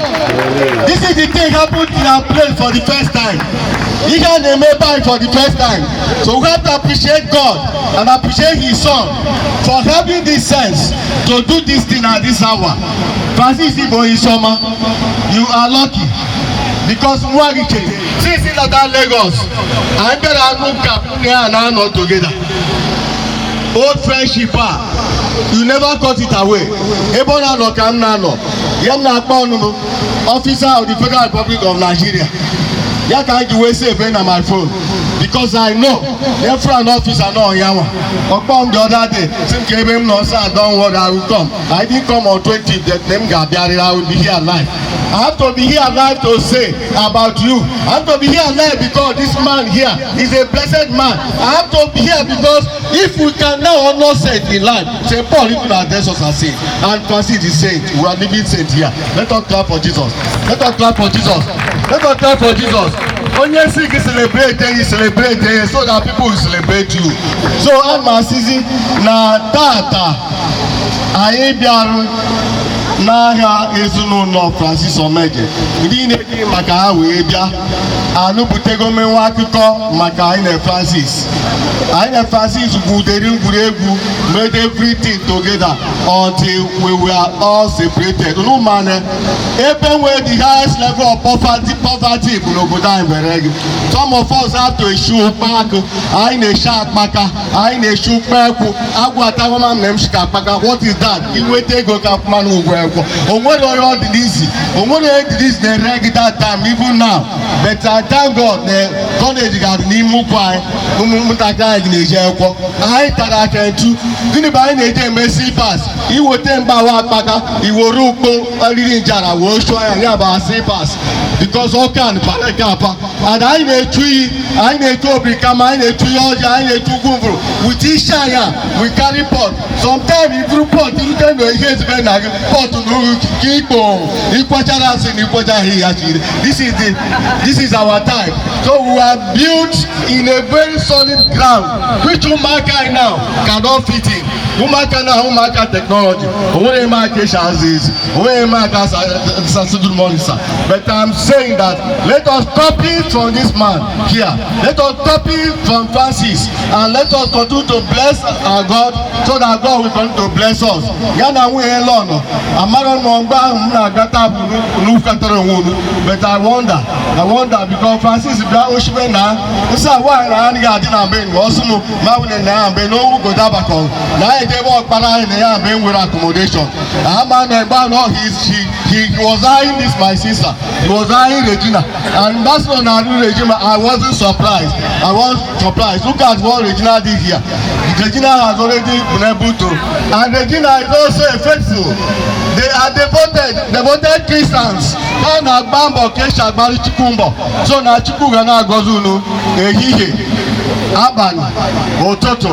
This is the thing happen in our place for the first time. Ihe a na-eme ebe anyị for the first time, so we have to appreciate God and appreciate his son for having this sense to do this thing at this hour. Francis Igbo Isoma, you are lucky because nwa gị chere since ị lọta Lagos, anyị bịara anụ ka nne ya na-anọ together. Old friendship a, you never cut it away. Ebe ọ na-anọ ka m na-anọ ya, m na-akpọ ọnụ m officer of the Federal Republic of Nigeria. Ya ka anyị ji wee save na my phone because I know efran officer náà ya nwa ọkpọ m the other day sị m ka ebe m nọ sị, "Don't worry, I will come." I didn't come on 20, that m ga-abịarịrị. I will be here alive. I have to be here alive to say about you. I have to be here alive because this man here is a blessed man. I have to be here because if we can now honor saint in life, St. Paul even address us as saint, and Francis is saint. We are living saint here. Let us clap for Jesus. Let us clap for Jesus. Let us clap for Jesus. Onye si gị celebrate you, celebrate you so that people will celebrate you. So a ma asịzi na tata anyị bịarụ n'ahịa ezinụlọ Francis Omeje, ndị na-ejighị maka ha wee bịa anụbutego menwe akụkọ maka anyị na Francis. Anyị na Francis gwudere egwuregwu, made everything together until we were all separated. Unu mana ebe nwere the highest level of poverty bụ n'obodo anyị were gị. Some of us have to eshi ụkpa akụ, anyị na-eshi akpaka, anyị na-eshi ụkpa ekwu agwụ atagoma na m shika akpaka. What is that? Inweta ego ka mmanụ ụgwọ ekwu. O nwere onye ọ dị n'isi, o nwere onye dị n'isi na-ere gị that time, even now. But I thank God na college ga-adị n'ime ụkwụ anyị. Ụmụntakịrị anyị na-eji akwụkwọ. Anyị tara aka ntu. Gịnị bụ anyị na-eji eme slippers? Iweta mgbawa akpaka, iwere ukpo eriri njara wee chụọ ya, ya bụ slippers, because ọka para apa. And anyị na-echu iyi, anyị na-echu obirikama, anyị na-echu ihe ọjọọ, anyị na-echu ugwu mvụrụ with isi anya. We carry pot. Sometimes iburu pot irute na ihe ezigbo na gị pot na uru ka ikpo ikwachara asị na ikwachaghị ya chiri. This is our time. So we are built in a very solid ground which ụmụaka now cannot fit in. Ụmụaka na ụmụaka technology, onwere eme aka esi azụ ezi, onwere eme aka asa. Good morning, sir. But I'm saying that let us copy from this man here. Let us copy from Francis and let us continue to bless our God so that God will continue to bless us. Ya na nwunye lọnọ amara m mgbe ahụ m na-agata n'ụkọtara onwe unu. But I wonder, I wonder because Francis bịa oshibe na nsị a nwaanyị na anaghị adị na mbe na ọsụ m ma nwunye na ya mbe na owu godo abakọ na anyị ejebe ọkpara anyị na ya mbe nwere accommodation ama na mgbe ahụ he was eyeing this my sister. He was eyeing Regina, and that's not na Regina. I wasn't surprised. I was surprised. Look at what Regina did here. Regina has already been able to, and Regina is also a faithful. They are devoted Christians. Ha na-agba mbọ ka esi agbara Chukwu mbọ. So na Chukwu ga na-agọzi unu ehihie, abalị, ụtụtụ,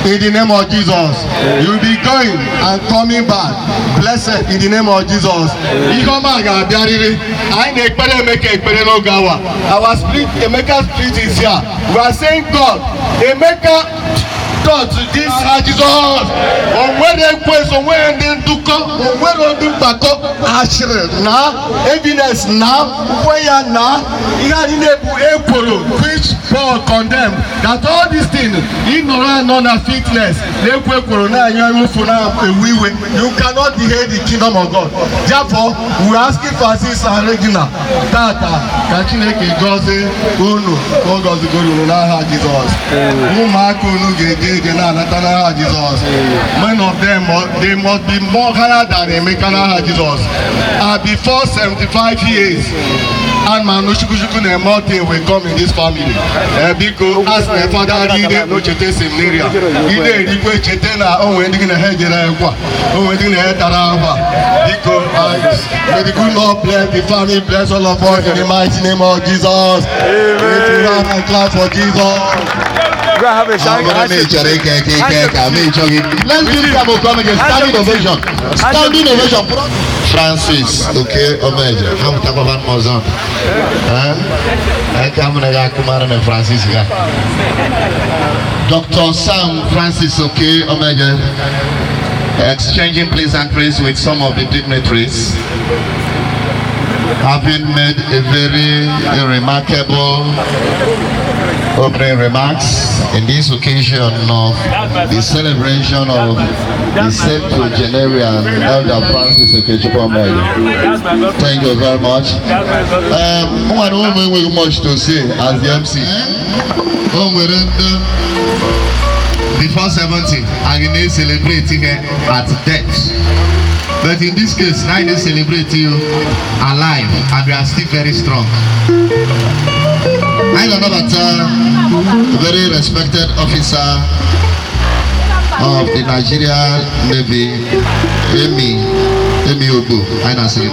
in the name of Jesus. You be going and coming back blessed in the name of Jesus. Ihe ọma ga-abịarịrị. Anyị na-ekpere Emeka ekpere n'oge awa. Our spirit, Emeka spirit is here. We are saying, God, Emeka taught this Jesus. O nwere ekwensu, o nwere ndị ndụkọ, o nwere ndị mgbakọ ashịrị na evidence na ukwe ya na ihe anyị na-ebu ekworo, which Paul condemned, that all these things ịnọrọ anọ na fitness na-ekwo ekworo na-anya ụfụ na-ewu iwe, you cannot inherit the kingdom of God. Therefore, we are asking Francis and Regina tata ka Chineke gọzie unu ka ọ gọzigoro unu n'aha Jizọs. Ụmụaka unu ga-eje. na-eje na-anata n'aha Jizọs. Many of them, they must be more higher than Emeka n'aha Jizọs. And before 75 years, and Manu Chukwuchukwu na Emote will come in this family. Biko, as my father ide ochete seminaria, ide erikwe chete na onwe ndị na ha ejere ekwa, onwe ndị na ha tara akwa. Biko, may the good Lord bless the family, bless all of us in the mighty name of Jesus. Amen. And clap for Jesus. Go and have a Let's give them a come again. Standing ovation. Standing ovation. Francis, okay, Omeje. I'm talking about Mozon. I come to Francis. Dr. Sam Francis, okay, Omeje. Exchanging pleasantries with some of the dignitaries, having made a very remarkable opening remarks in this occasion of the celebration of the septuagenarian Elder Francis Okechukwu Omeje. Thank you very much. I don't have much to say as the MC. Before 70, I can celebrate here at death. But in this case, now they celebrate you alive and we are still very strong. I don't know that very respected officer of the Nigeria Navy, Amy Obu. I don't see.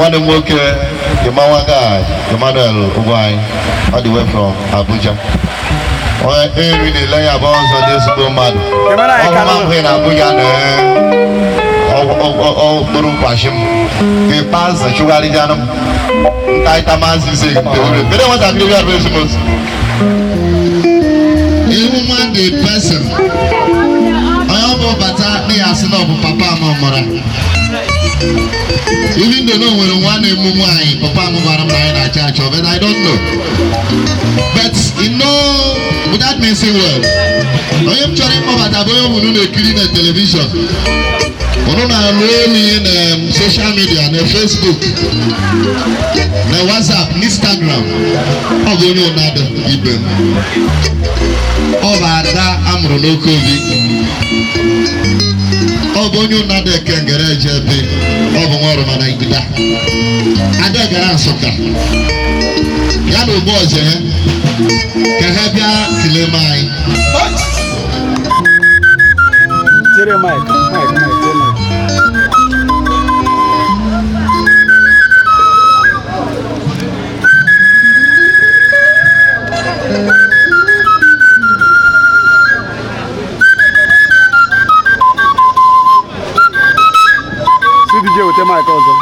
One nwoke Imawaga Emmanuel Ugwai, all the way from Abuja. Onye na-ele ya bụ ọzọ dị ezigbo mmadụ. Ọhụma mbụ na Abuja na okpuru nkwashi m. Ikpeazụ chụgharịjanụ m. Ntaita maazị ise ore. Kedu nwatakịrị bịara bụ ezigbo ozi? Ihu man the person. Onye ọ bụ bata na ya asị na ọ bụ papa m mụrụ. Even though no one one nwaanyị papa m gwara m na anyị na-achọ achọ, but I don't know. But you know, without mincing word, onye m chọrọ ịkpọbata bụ onye unu na-ekiri na telivishọn, unu na-alụ olu ihe na social media, na Facebook, na WhatsApp, na Instagram. Ọ bụ onye ụnadụ ibe m. Ọ bụ ada amụrụ n'oke obi. Ọ bụ onye ụnadụ eke ngere eje ebe. Ọ bụ nwa ọrụ mana Igida. Ada gara Nsụka. Ya na ogbu ọzọ ya ka ha bịa kelee m anyị. Tere mic, mic, mic, tere mic. See DJ with the mic also.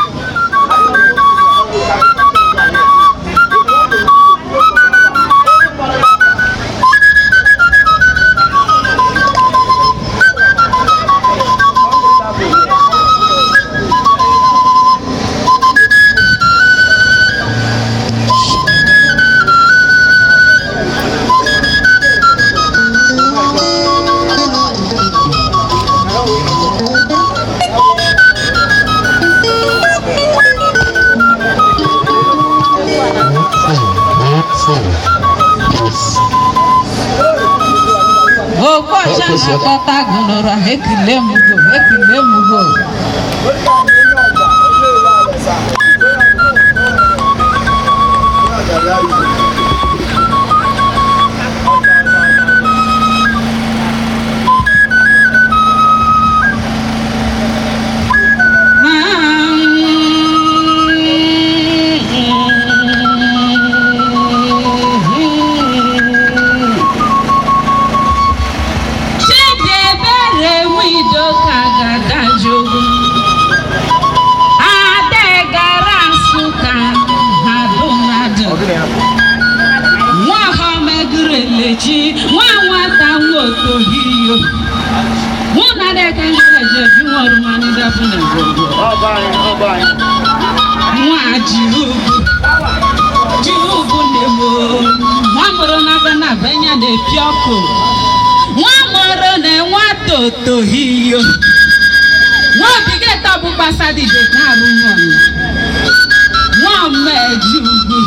Nwa mmeji ugwu,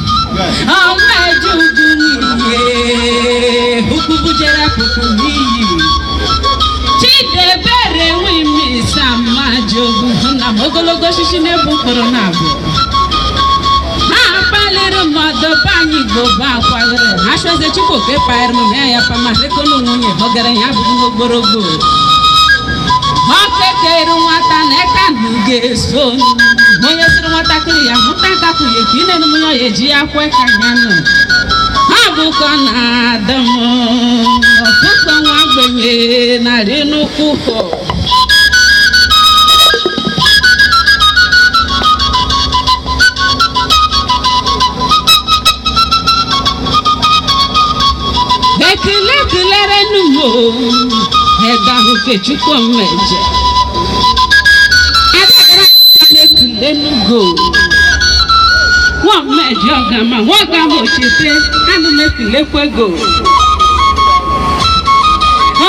ọmmeji ugwu n'ihe, ugwu bujere pụpụ n'iyi. Chidebere nwimisa mmajogwu, nna m ogologo osisi na-ebu mkpụrụ na abụọ. Ha kpaliri mmadụ be anyị Igbo bụ akwaghere. Ha chọzie Chukwu ka ịkpaghere m ya ya pama rekonu nwunye ọgaranya abụghị n'ogborogbo. Ọkekere nwata na eka ndụ ga-eso onye sịrị nwatakịrị ya hụta nkakwunye ka ị na-enu ya eji ya kwe ka ya nọ. Ha bụkọ na-adị m ọkụkọ nwa ogbenye narị nnukwu ụkọ. Ekele kelere numo ẹ̀dá Okechukwu mmeje. Adagara na-ekele nugo. Nwa mmeje ọgama, nwa ọgama ochete, anụ na-ekelekwa ego.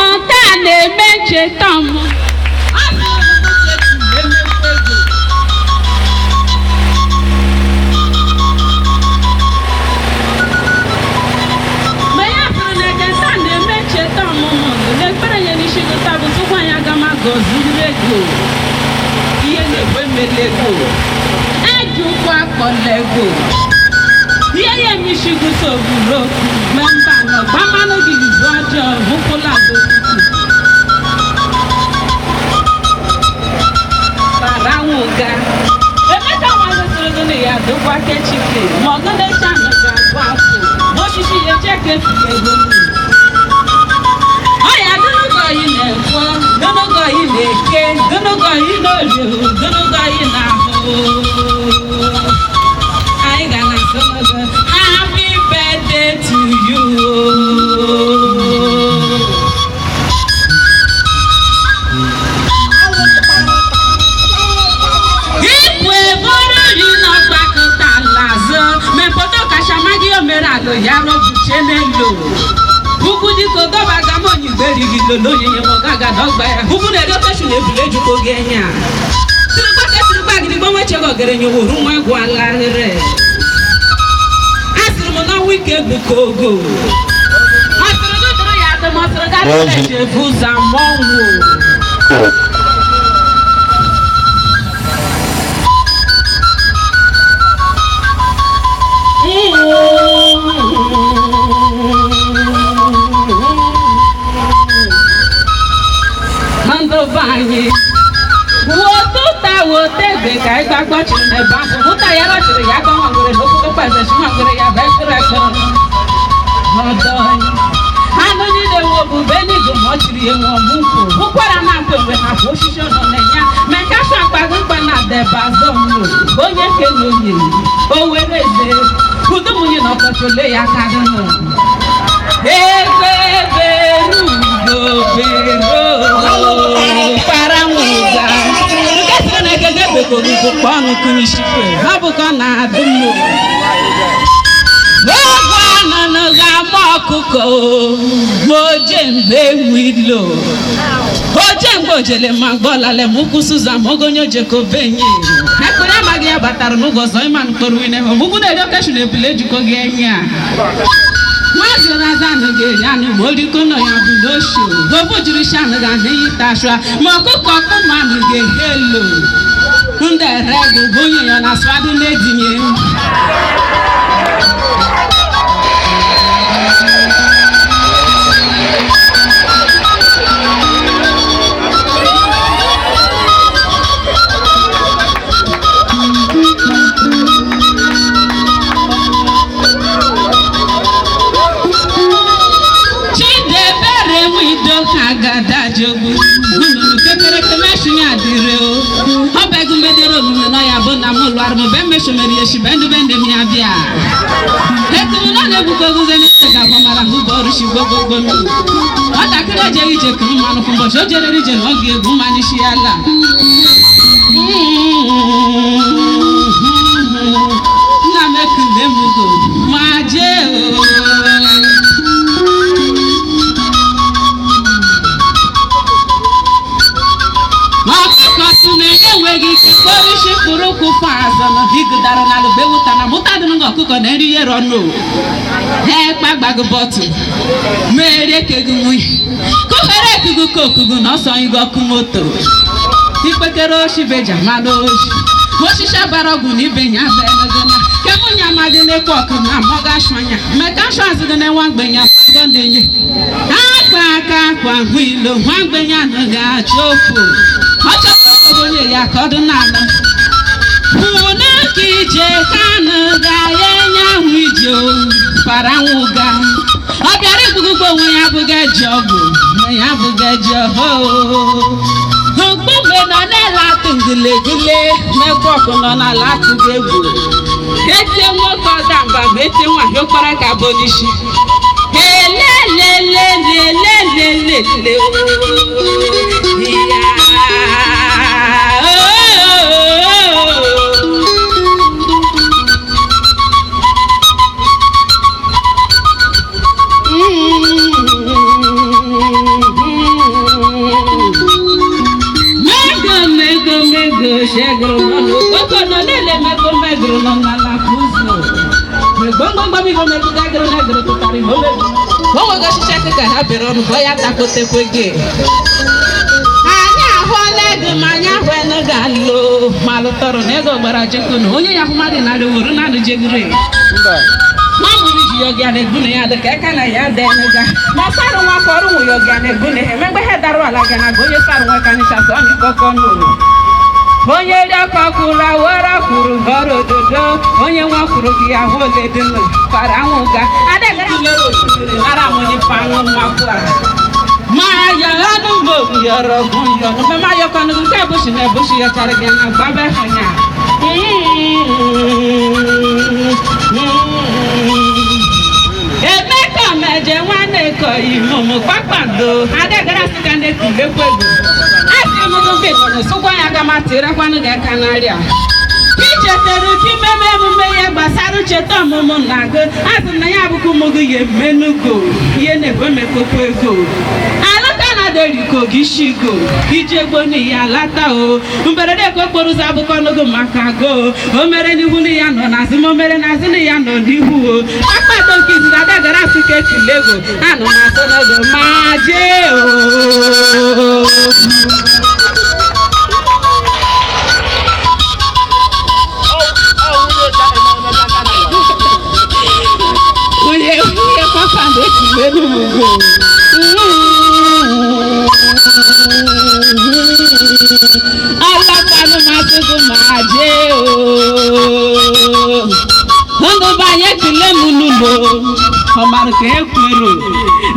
Ọta na-eme ncheta ọmụ. Ma ya bụrụ na ekenta na-eme ncheta ọmụmụ n'ekpere ya n'isi gụta bụ tupu anyị aga ma gọziri ego. Ihe na-ekwe mmeli ego. Eji ụkwụ akpọla ego. Ihe ya emisi gụta oburu okwu ma mba nọ gbamanụ gị izu ọjọọ hụkwụla agotutu. Bara nwụga. Emeka nwa gosiri gị na ya dịkwa kechike ma ọ gụdecha nụ ga-agụ afọ. Osisi ya cheke furu ego nnu. Ọya gụnụgọ yi na-ekwo, gụnụgọ yi na-eke, gụnụgọ yi n'orie, gụnụgọ yi n'ahụ. Anyị ga na gụnụgọ, happy birthday to you. Ikwe bụrụ ri n'ọgbakọta l'azụ, mepụta ọkachamagị omere alụ ya rọbuche n'elu. Ugwu dịka odọba gama onyigbe righi lolo onyinye ma ọ gaga n'ọgba ya. Ugwu na-eri ofe shu na ebule ejukọ gị enya. Sirikwa ka sirikwa gidigbo nweche gị ọgaranya woru nwa egwu alarịrị. Asịrị m na ọnwa ike egbuka ogo. Ọ sịrị gị dụrụ ya adị ma ọ sịrị gị adịrị eji ebu ụzọ ama ọnwụ. Ndụ be anyị. Wotụta wotebe ka anyị gbagbo chịrị n'ebe ahụ. Hụta ya rọchịrị ya gbanwe ngwere n'okpukpe kpazesi nwa ngwere ya bụ ekpere ekpere. Ọdọ anyị. Anụ niile nwe obube n'igwe ma ọ chịrị ya nwe ọmụkwụ. Ụkwara na-akwa enwe na akwa osisi ọ nọ na-enye. Ma nke afọ akpaghị mkpa na debe azọ nnu. Onye ke na onye. O were eze. Udu nwunye na ọkọchị ole ya aka dị nụ. Ebe bere ugo bere para nwụga. Nke sịrị na ekege bekọrọ ugo kpọọ ọnụ kụnyishikwe. Ha bụ ka ọ na-adị mma. Ogwe anụnụ ga-ama ọkụkọ ma oje mgbe enwe ilo. Oje mgbe ojele ma gbọlale ma ụkwụ Susan ma ogonye ojekobenye. Ekpere amaghị ya batara n'ụgwọ ọzọ ịma mkpọrọ wine. Ọmụgwụ na-eri oke na ebule ejikọ gị enye a. Nwazi raza anụ ga-eri anụ ma oriko nọ ya bụ n'oshi. Gobu jiri shi anụ ga na-eyi tashwa ma ọkụkọ ọkụma anụ ga-ehe elo. Ndị ere gụ bụ onye ya na asụ adị na-edinye. Chidebere wido ka gada jogbu. Nnụnụ kekereke meshinye adịrị o. Ọ bụ ego medere omume nọ ya bụ na mụ lụara m be mmeshomere ya shibe ndụ be ndị m ya bịa. Ekuru na na-egbukọ oguzo n'ise ga-agba mara hụ bụ ọrụ shi gbogbogbo nụ. Nwatakịrị ejeghị ije kuru mmanụ kwa ụbọchị o jerere ije na ọ ga-egwu mmanya isi ya la. Nna m ekule m ugo ma jee o. Ọkụkọ sị na enweghị ike kpọrọ isi kpụrụ ụkwụ fọ azụ Higudara na lubewuta na mụta dị nga ọkụkọ na nri yere ọnụ ha kpagbago bọtụ merie kegu nwunye kụghere ekugu ka okugu na ọsọ ịgụ ọkụ moto ikpekere oshibeja mmanụ oshi osisi bara ọgwụ na ibe ya benegona kemunya amaghị na-ekwe ọkụ na amọga ashwanya meka ashwazịgị na nwa mgbenye amago na-enye akpa aka akwa hụ ilo nwa mgbenye anaghị achọ ofu ọ chọrọ onye ya ka ọ dị n'ala hụna ka ije kanụ ga-ya enye ahụ ije para nwụga ọ bịara igbugugbo onwe ya abụghị eji ọgwụ ya abụghị eji ọhụụ mkpume nọ n'ele atụ gulegule mekwa ọkụ nọ n'ala atụghị egwu etie nwoke ọda mba ma etie nwaanyị ụkpara ka bụ n'isi elelelelelelele anyị ahụọla ego ma anyị ahụela ga alụ ma lụtọrọ na ego gbara jekunu onye ya hụ mmadụ narị wuru nanụ jegure nwa mụrụ ji ya ọgịa na-egbu na ya dịka eka na ya dị ga ma sarụ nwa kọrọ nwụ ya ọgịa na-egbu na ya emegbe ha dara ala ga na ga onye sarụ nwa kanịcha sọ na ịkọkọ n'ụlọ onye rịọkọ kwuru awara kwuru họrọ ododo onye nwa kwuru gị ya hụ oledinu fara anwụ ga adagara mere osimiri nara amụnye fanụ nwa ma ya ọnụ mgbe yọrọ yọrọ mgbe ma yọkọ nụ nke ebushi na ebushi yọchara gị na gbabe anya emeka meje nwanne kọ imomo kpakpando adagara sị ka na-ekulekwa ego sụkwa ya gama tirekwanụ gị aka n'arịa ichetara ka imeme emume ya gbasara ncheta ọmụmụ na gị azụ na ya abụkwa ụmụ gị ya emenugo ihe na-ekwe emekokwa ego alụka na deriko gị shigo ije gbo ya lata o mberede ka okporo ụzọ abụkọ n'ogo maka go o mere n'ihu na ya nọ n'azụ ma o mere n'azụ na ya nọ n'ihu o akpado nke izizi adagara asị ka ekele ego anụ na asụ n'ogo ma jee o. Alápàánú máa tuntun máa jẹ́ ooo. Ndụ banye ekele m n'ụlọ, ọmara ka ekwero.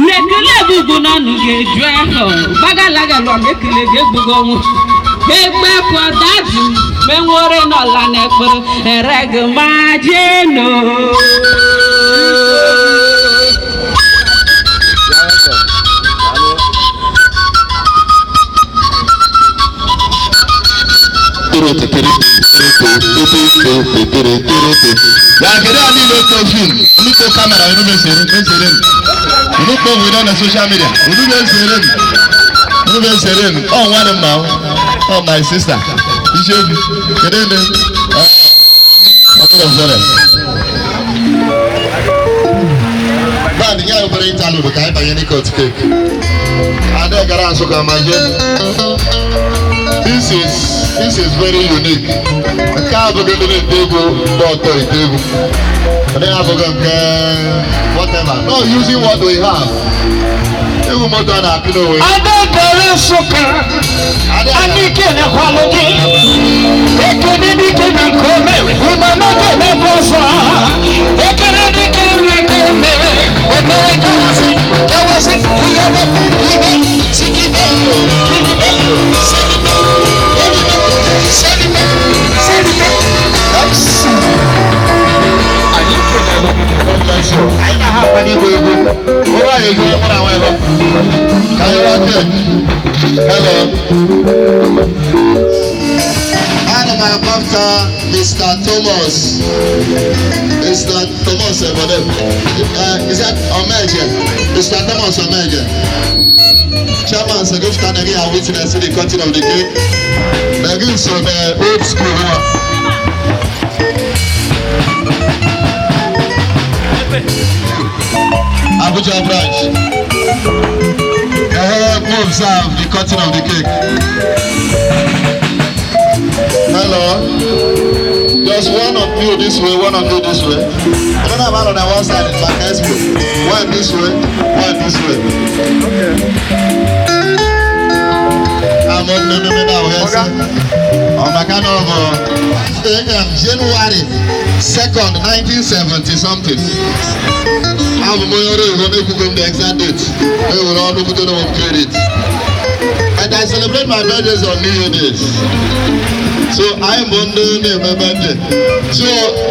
N'ekele bụbu n'ọnụ ga-eju ahụ, gbagalaga lụọ m ekele ga-egbugo ọnwụ. Egbe kwọ dadi menwere n'ọla n'ekpere, ere gị ma jee n'o. Ya kedu a niile kpọ fim unu kpọ kamera unu mesere mesere unu kpọ nwere na social media unu mesere unu mesere ọ nwanne m na ọ my sister ichebi kedu ndị ọ dịrọ zere band nye obere interlude ka anyị banye n'ikot cake ada gara Nsụka ma jee. This is very unique. Nke a abụghị ndị na-ete egwu gba ọtọ ete egwu. Ndị abụghị nke whatever. No using what we have. Egwu moto a na-akụ n'onwe. Adébẹ̀rẹ̀ Nsụka, anyị kelekwalụ gị. Ekene dike na nke o mere, ụmụama ga-emebe ọzọ. Ekene dike na nke o mere, o mere kawasị, kawasị, ihe ihe, sikibe, kiribe, selibe, elibe, selibe, selibe. Anyị kelere God bless you. Anyị na-ahapụ n'igwe egwu. Ụra anyị egwu mụ na nwa ebe. Ka anyị waa cake. Hello. Ana m akpọpụta Mr. Thomas. Mr. Thomas Ebode. Is that Omeje? Mr. Thomas Omeje. Chairman Segufta Negi are witnessing the cutting of the cake. Negi is from old school. Abuja branch. Help observe the cutting of the cake. Hello. Just one of you this way, one of you this way. I don't have one on the one side, it's back expo. One this way, one this way. Okay. I'm not no no no yes. On my kind of January 2nd, 1970 something. I'm going to the exact date. We will all look to the credit. And I celebrate my birthdays on New Year days. So I am on the my birthday. So,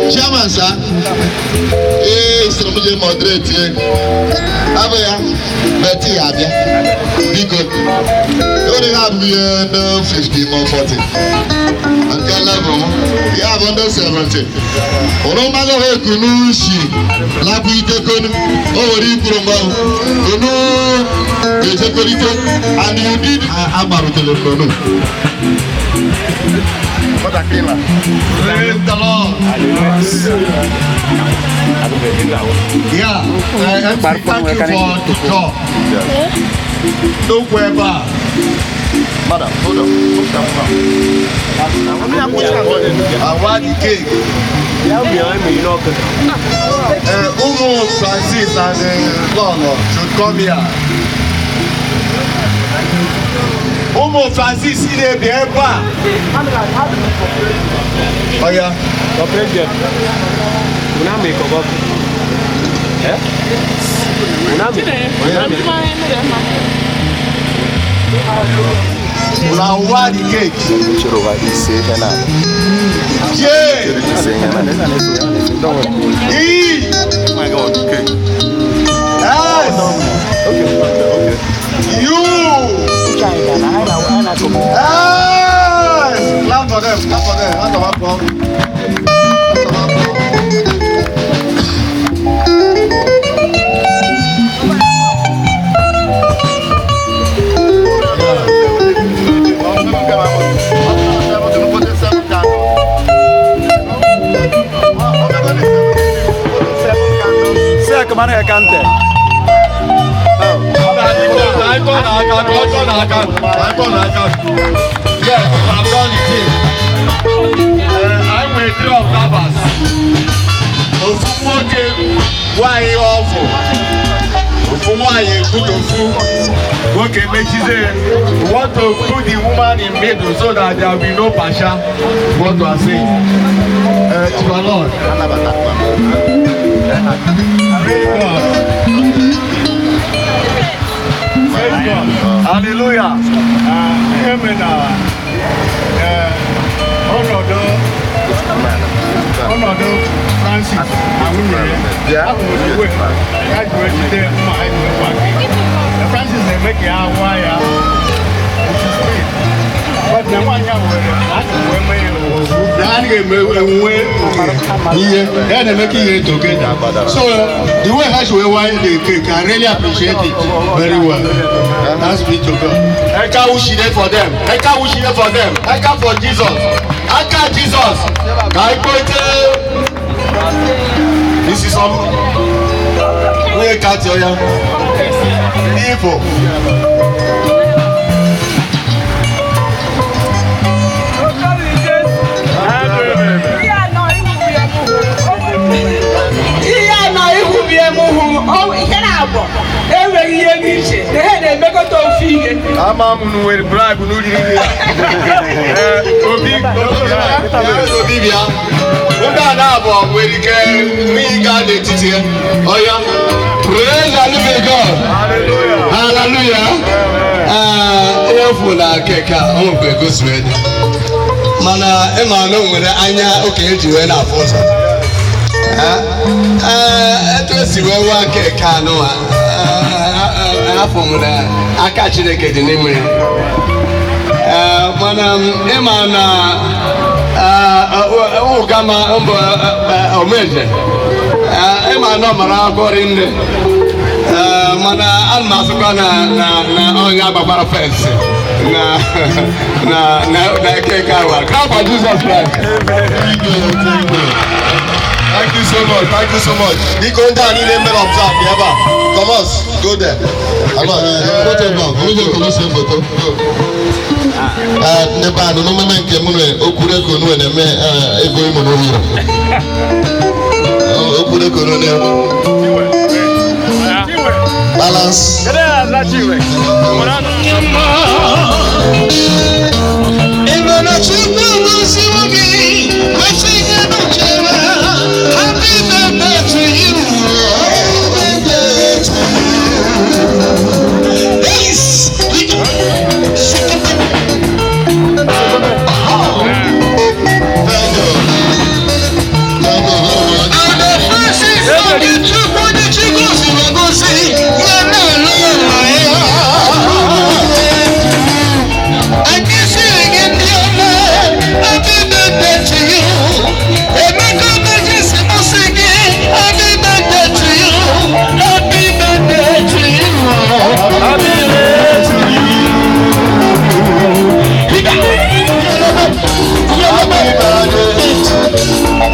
Chairman, sir, eh, it's moderate here. Abia, Betty Abia, Biko. You only have 50 more 40. And can level, you have under 70. Oromago Kunushi, Lapu Itekonu, Oh, Kunu, and you did Amaru Telefonu. Praise the Lord. Yeah, thank you for the job. Don't worry. Madam, hold on. I want the cake. Umu Francis and Lolo should come here. Umu Francis ile bi ebe a. Oya. Eh? Una wa the cake. J. E. My God, cake. S. Okay, okay. U. S. Clap for them, clap for them. That's our problem. That's our problem. Come on, cante. Yes, I've done it. I'm with three observers. Ofu nwoke nwanyị ọfụ. Ofu nwanyị ekwutofu. Nwoke mechizie. We want to put the woman in middle so that there will be no pasha. What you are saying? To our Lord. Praise God. Praise God. Hallelujah. Amen. Ọnọdụ Francis na nwunye ya. Francis na-eme ka ya nwa ya. But na nwaanyị ahụ were wee mee ya. Ihe na-eme ka ihe together. So the way how she wine the cake, I really appreciate it very well. Thanks be to God. Eka wushide for them. Eka wushide for them. Eka for Jesus. Eka Jesus. Ka ikpote. This is some. Onye kati oya. Ifo. Enweghị ihe dị iche na ha na-emekọta ofu ihe. Ama m nwere bribe n'uriri ya. Obi bịa. Ndị a na-abụ nwere ike n'ihi gaa n'etiti ya. Oya. Praise the living God. Hallelujah. Ihe fụ na keke a, o nwekwa ego si wee dị. Mana ịma na o nwere anya okenye ji wee na-afụ ụzọ. Etu esi wee waa keke anụ a, afọ m na aka Chineke dị n'ime ya. Mana ịma na ụgama mbụ omeje ịma na ọ mara akwụkwọ rinne. Mana ana m asịkwa na onye agbagbara fensị na na na na keke awa. Clap for Jesus Christ. Thank you, thank you. Thank you so much. Thank you so much. Biko, ndị a niile mere observe bịa ebe a. Thomas, go there. Foto bụ onye kolo se foto. Ndị be anụ n'omume nke mụ na okwureko nu na-eme ego imo n'ohiro. Okwureko nu na balance. Happy birthday to you. Happy birthday to you. Peace. And the faces of the children, the children, the I can see again the happy birthday to you. Emeka Majesty Musiki, happy birthday to you. Happy birthday to you. Happy birthday to you. Happy birthday.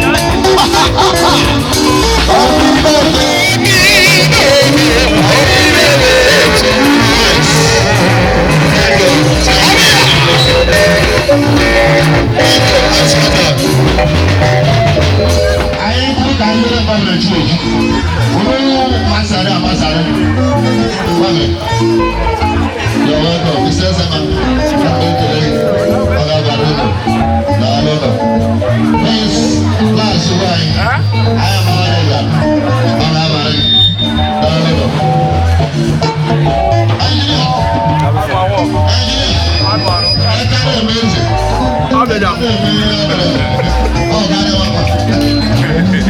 Anyị kwuru ka anyị mere mmadụ echi echi. Unu masarị amasarị. Mami, you're welcome. Mr. Ezema, ekele gị. Ọ ga-abara unu. Daalụ ụlọ. Please, last anyị. Anyị amara gị ga. Ọ ga-abara gị. Daalụ ụlọ. Engineer. Engineer. Aka na-eme eze. Aka na-eme ihe ọbụla. Ọ ga-adị mma. Thank you.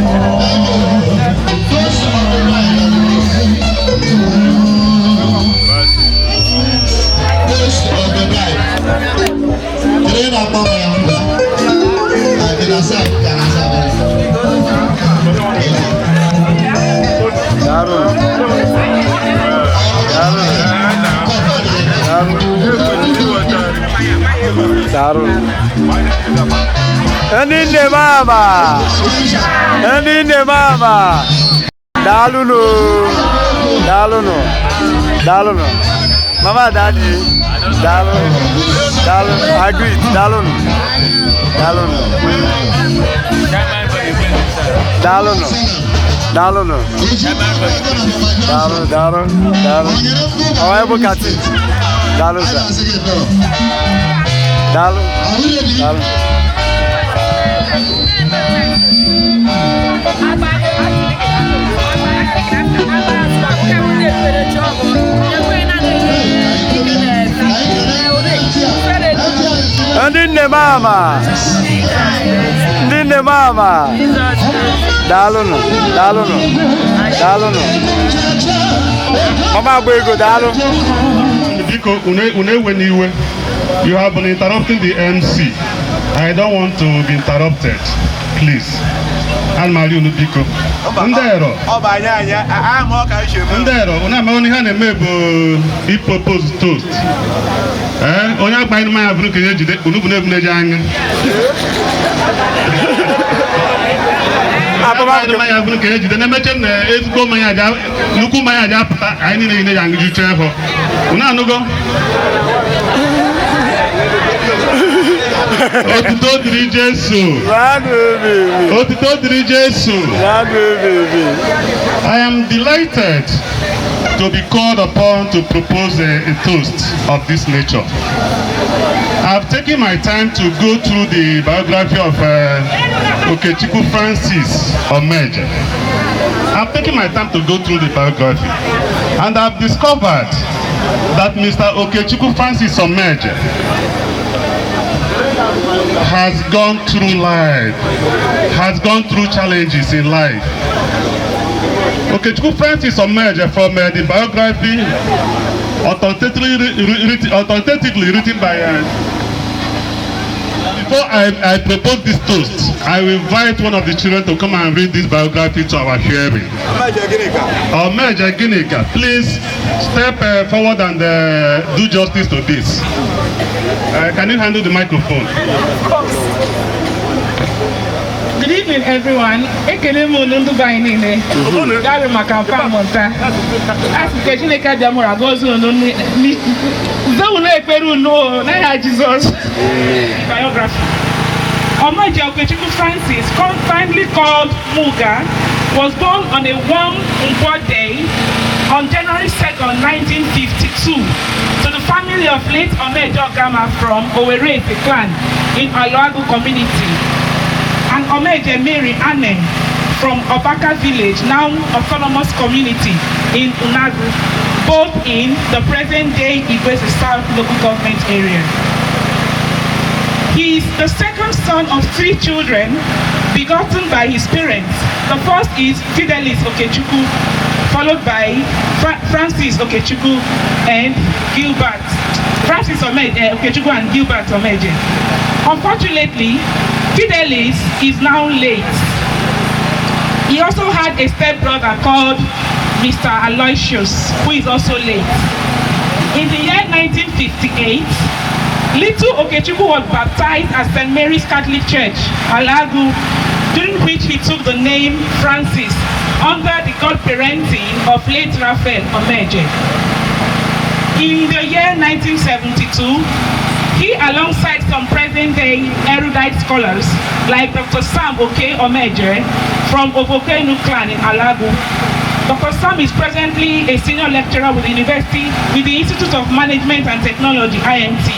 First of the line of the First of the bride. Three na mama ya mbụ. Dị na sa ka na sa mere. Daalụ. Daalụ. Daalụ. Ndị nne mama. Ndị nne mama. Daalụnụ. Daalụnụ. Daalụnụ. Mama, daddy. Daalụ. Daalụ. Agree. Daalụnụ. Daalụnụ. Daalụnụ. Daalụnụ. Daalụ, daalụ, daalụ. Ọ bụ kati. Daalụ sir. Daalụ. Daalụ. Ndị nne mama. Ndị nne mama. Daalụnụ. Daalụnụ. Daalụnụ. Mama agba ego, daalụ. Biko, unu ewe n'iwe. You have been interrupting the MC. I don't want to be interrupted. Please. Ana m arịọ unu, biko. Ndị ero. Ọ bụ anyị anyị ama ọ ka anyị si eme. Ndị ero, unu amaghị ihe a na-eme bụ ipropose toast. Ee, onye agbaghị mmanya bụrụ ka ihe jide unu bụ na-ebu na-eji anya. Agbaghị mmanya bụrụ ka ihe jide na-emeche na ezigbo mmanya aja nnukwu mmanya aja apụta, anyị niile ya aṅụjucha ahụ. Unu anụgo? Otuto dịrị Jesu. Otuto dịrị Jesu. I am delighted to be called upon to propose a toast of this nature. I've taken my time to go through the biography of Okechukwu Francis Omeje. I've taken my time to go through the biography, and I've discovered that Mr. Okechukwu Francis Omeje has gone through life, has gone through challenges in life. Okechukwu Francis Omeje, from the biography authoritatively written by before I propose this toast, I will invite one of the children to come and read this biography to our hearing. Omeje Ginika, please step forward and do justice to this. Can you handle the microphone? Good evening. evening, everyone. Ekele m unu ndị be anyị niile. Daalụ maka mfa mmụta. Asị nke Chineke abịa mụrụ agọzi unu unu ekpere unu o, n'aha Jizọs. Biography. Omeje Okechukwu Francis, kindly called Muga, was born on a warm Nkwo day on January 2nd, 1952, to the family of late Omeje Ogama from Owerri clan in Aloagu community, and Omeje Mary Anne from Obaka village, now autonomous community in Unagu, both in the present-day Igweze South local government area. He is the second son of three children begotten by his parents. The first is Fidelis Okechukwu, followed by Francis Okechukwu and Gilbert. Francis Okechukwu and Gilbert Omeje. Unfortunately, Fidelis is now late. He also had a stepbrother called Mr. Aloysius, who is also late. In the year 1958, little Okechukwu was baptized at St. Mary's Catholic Church, Alagu, during which he took the name Francis under the godparenting of late Raphael Omeje. In the year 1972, he, alongside some present-day erudite scholars like Dr. Sam Oke Omeje from Ovokenu clan in Alagu. Dr. Sam is presently a senior lecturer with the university, with the Institute of Management and Technology, IMT.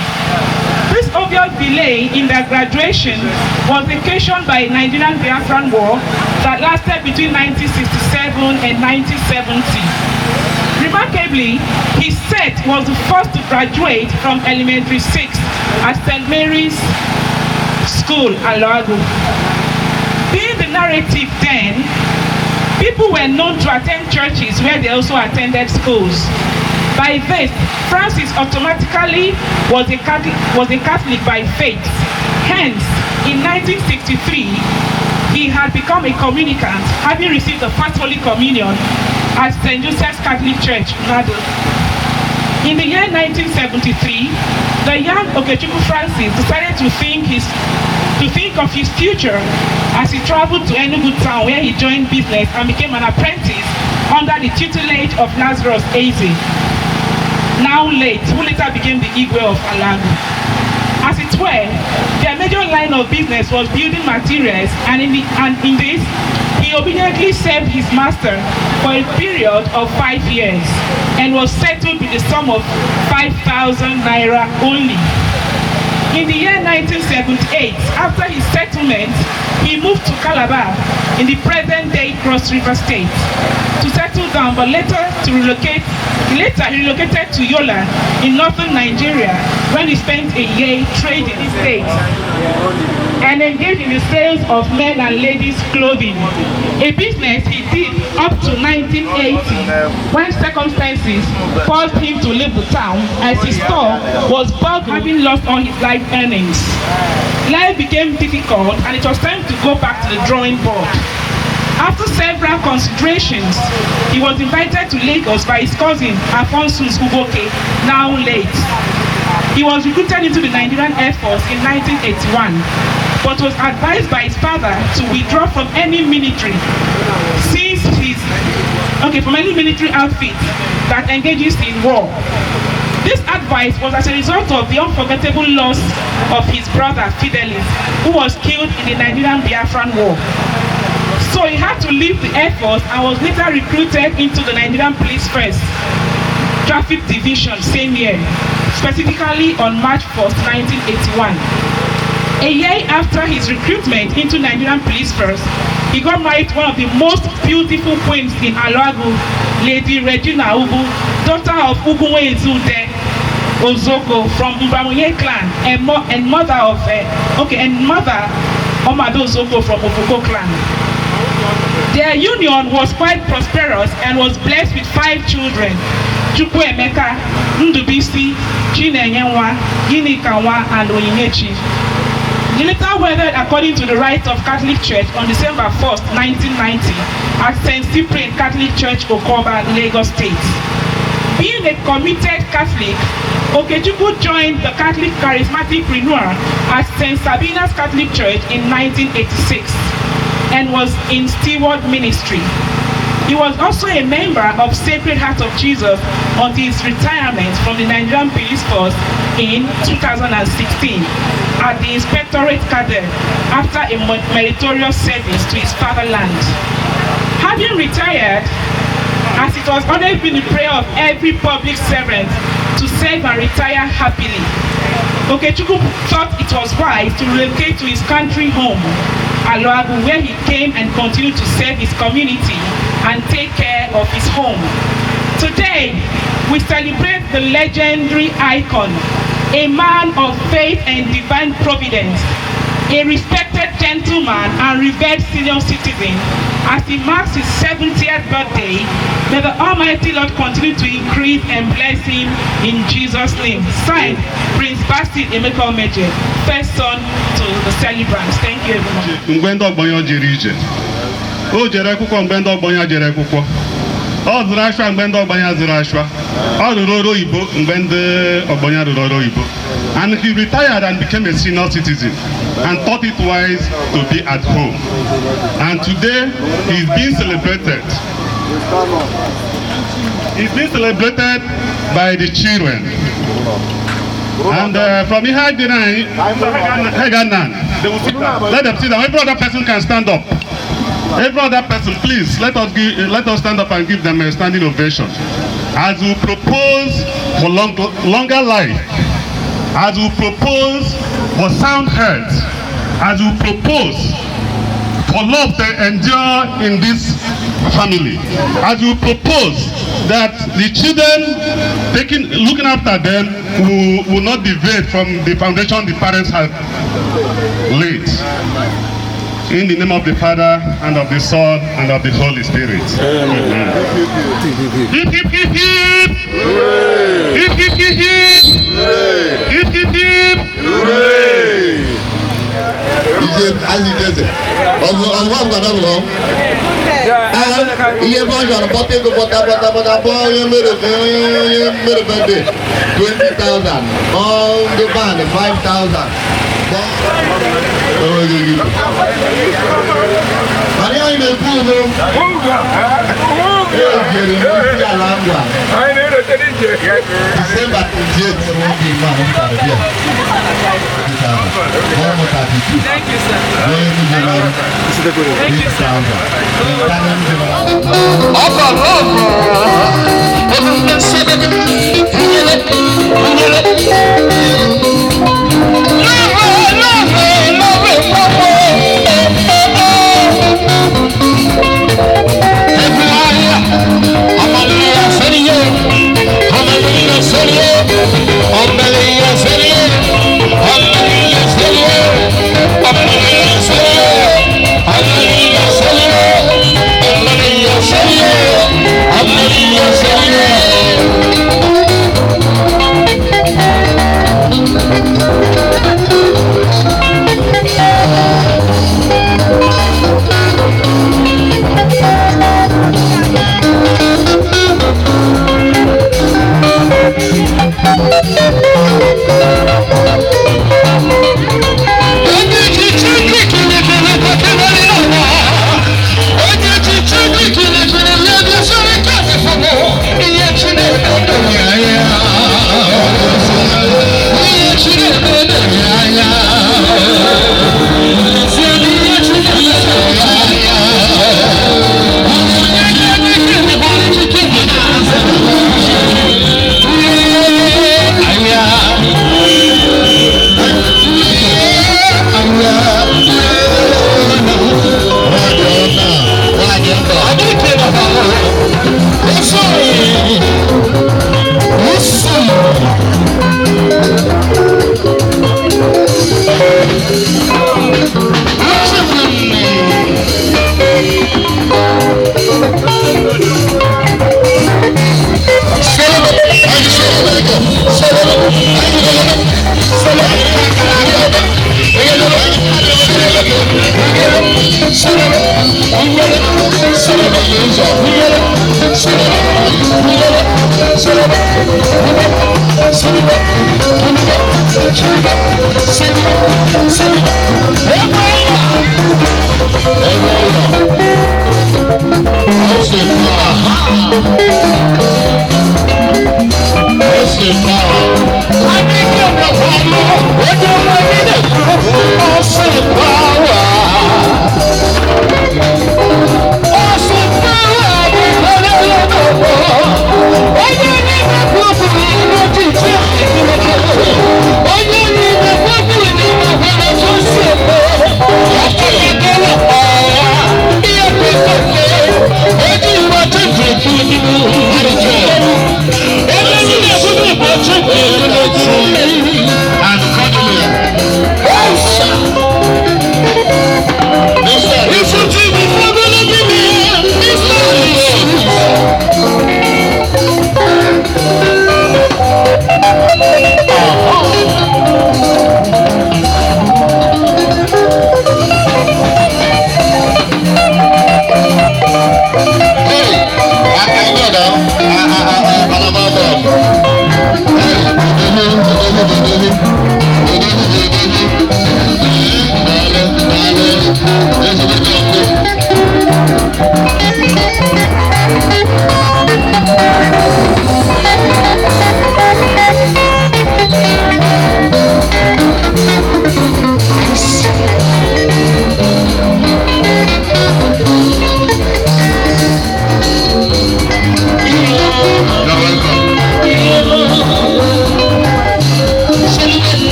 This obvious delay in their graduation was occasioned by a Nigerian Biafran War that lasted between 1967 and 1970. Remarkably, his set was the first to graduate from elementary 6 at St. Mary's School, Aloagu. Being the narrative then, people were known to attend churches where they also attended schools. By this, Francis automatically was a Catholic by faith. Hence, in 1963, he had become a communicant, having received the First Holy Communion at St. Joseph's Catholic Church, Nado. In the year 1973, the young Okechukwu Francis decided to think of his future as he traveled to Enugu town, where he joined business and became an apprentice under the tutelage of Lazarus Eze, now late, who later became the Igwe of Alagu. As it were, their major line of business was building materials, and in this, he obediently served his master for a period of 5 years and was settled with the sum of 5,000 naira only. In the year 1978, after his settlement, he moved to Calabar in the present-day Cross River State to settle down, but later he relocated to Yola in northern Nigeria, when he spent a year trading in the state and engaged in the sales of men and ladies' clothing, a business he did up to 1980, when circumstances forced him to leave the town as his store was burgled, having lost all his life earnings. Life became difficult and it was time to go back to the drawing board. After several considerations, he was invited to Lagos by his cousin, Alphonsus Ugoke, now late. He was recruited into the Nigerian Air Force in 1981, but was advised by his father to withdraw from any military, from any military outfit that engages in war. This advice was as a result of the unforgettable loss of his brother Fidelis, who was killed in the Nigerian Biafran War. So he had to leave the Air Force and was later recruited into the Nigerian Police Force Traffic Division same year, specifically on March 1st, 1981. A year after his recruitment into Nigerian Police Force, he got married to one of the most beautiful queens in Aloagu, Lady Regina Ugu, daughter of Ugunwe-Ezude Ozoko from Mbamunye clan, and mother of Omado Ozoko from Ofuko clan. Their union was quite prosperous and was blessed with 5 children: Chukwuemeka, Ndubisi, Chinenyenwa, Ginikanwa, and Onyinyechi. They later wedded according to the rites of Catholic Church on December 1st, 1990, at St. Cyprian Catholic Church, Okoba, Lagos State. Being a committed Catholic, Okechukwu joined the Catholic Charismatic Renewal at St. Sabina's Catholic Church in 1986. and was in steward ministry. He was also a member of Sacred Heart of Jesus until his retirement from the Nigerian Police Force in 2016 at the Inspectorate Cadre after a meritorious service to his fatherland. Having retired, as it has always been the prayer of every public servant to serve and retire happily, Okechukwu thought it was wise to relocate to his country home, Aloagu, where he came and continued to serve his community and take care of his home. Today, we celebrate the legendary icon, a man of faith and divine providence, a respected gentleman and revered senior citizen. As he marks his 70th birthday, may the Almighty Lord continue to increase and bless him in Jesus' name. Signed, Prince Basil Emeka Omeje, first son to the celebrants. Thank you, everyone. Mgbe ndị ọgbọ ya jere ije, o jere akwụkwọ mgbe ndị ọgbọ ya jere akwụkwọ, ọ zụrụ ashwa mgbe ndị ọgbọ ya zụrụ ashwa, ọ rụrụ ọrụ oyibo mgbe ndị ọgbọ ya rụrụ ọrụ oyibo. And he retired and became a senior citizen and thought it wise to be at home. And today he is being celebrated. He's being celebrated by the children. And from Ihagana, they will sit down. Let them sit down. Every other person can stand up. Every other person, please, let us stand up and give them a standing ovation. As we propose for longer life, as we propose for sound health, as we propose for love to endure in this family, as we propose that the children looking after them will not deviate from the foundation the parents have laid. In the name of the Father, and of the Son, and of the Holy Spirit. Amen. Hip, hip, hip, hip! Hip, hip, hip, hip! Hip, hip, hip! Ije azijeze ọzọ ọzọ ọzọ ọzọ ihe function bọta ego bọta bọta bọta bọ onye mere onye mere birthday 20,000, ọ ndị band 5,000. Mana anyị na-ekwu udo ejere n'isi ala ngwa December 28, oge ime ahụ pụtara bịa 32. Thank you, sir. Thank you, sir. Ọkọ̀ lọ́ọ̀fọ̀ ọdún sẹ́bẹ̀ nyere nyere. Lọ́wọ́ lọ́wọ́ lọ́wọ́ pọ́pọ́. Ẹ̀fúnáyà ọmọlẹ́yà sẹ́ríyẹ ọmọlẹ́yà sẹ́ríyẹ ọmọlẹ́yà sẹ́ríyẹ ọmọlẹ́yà sẹ́ríyẹ ọmọlẹ́yà sẹ́ríyẹ ọmọlẹ́yà sẹ́ríyẹ ọmọlẹ́yà sẹ́ríyẹ ọmọlẹ́yà sẹ́ríyẹ.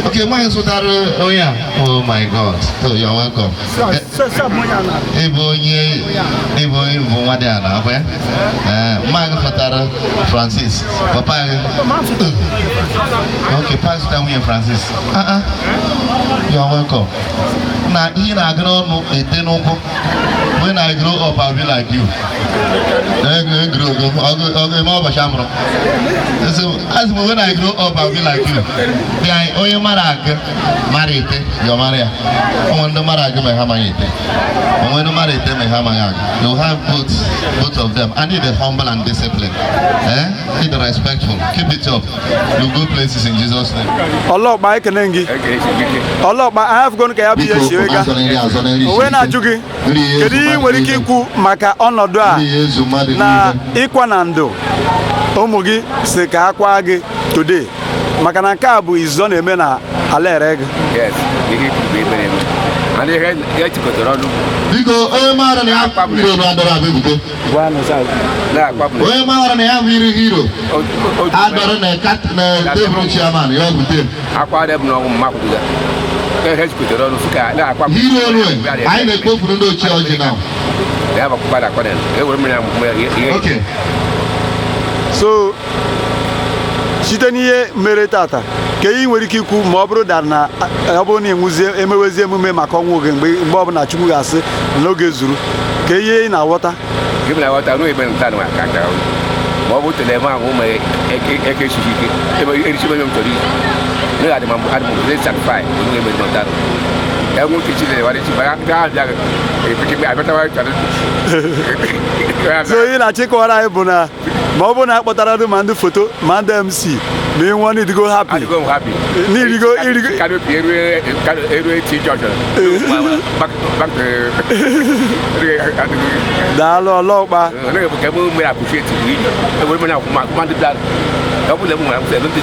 Okay, nwaanyị zụtara onye a. Oh my God. Oh, you're welcome. Ịbụ onye ịbụ onye bụ nwa dị ala, akwa ya? Ee, mma gị zụtara Francis. Papa gị. Okay, pa zụtara nwunye Francis. Ah ah. You're welcome. Na ihe na-agụ n'ọnụ ete n'ụkwụ. When I grow up, I'll be like you. So, as when I grow up, I'll be like you. Onye mara aga mara ete, you mara ya. Onye ndị mara aga ma ha amaghị ete. Onye ndị mara ete ma ha amaghị aga. You have both of them. I need a humble and discipline. Eh? Need respectful. Keep it up. You go places in Jesus' name. Ọlọ́pàá ekene gị. Ọlọ́pàá I have gone ka ya bụ ihe si wega. Onwe na-ajụ gị. Kedu ihe ị nwere ike ikwu maka ọnọdụ a na ịkwa na ndụ ụmụ gị si ka akwa gị today maka na nke a bụ izu ọ na-eme na ala ere gị? Yes, ihe kwuru ebe na-eme. And ihe ya chịkọtara ọnụ. Biko onye maara na ya hero adọrọ abụ ebubo. Onye maara na ya bụ iri hero adọrọ na tebụl chairman ya bute. Akwa dị bụ n'ọnwụ mma kwudo. Ihe chịkọtara ọnụ sị ka na-akwa. Hero ọnụ anyị na-ekpofuru ndị ochie ọjị na. Ya bụ akwụkwọ akwa na ewere mmiri amụma ihe. Okay. So site n'ihe mere tata ka ihe nwere ike ikwu ma ọ bụrụ na ọ bụrụ na enwuzie emewezie emume maka ọnwụ oge mgbe ọbụla Chukwu ga-asị n'oge zuru ka ihe ị na-aghọta? Gị na-aghọta n'oge ebe nta na aka aka ma ọ bụ tele eme ahụ ma eke esighị ike ebe erichi ebe m chọrọ iji n'oge adị m adị m sacrifice onye ebe nta ya nwoke Chineke wara chi bara gaa abịa epike abịatawa chọrọ. So ihe na-achịkọwara anyị bụ na ma ọ bụrụ na a kpọtara ma ndị foto ma ndị MC ma ị nwụọ n'idigo happy. Adịgo m happy. N'irigo irigo. Kanopi eru eti junction. Back to. Daalụ ọlọ́pàá. Olee bụ ka ebe mere appreciate bụ ije. Ewere m na akwụma ndị bịara. Ọ bụla m nwere akwụsị ndị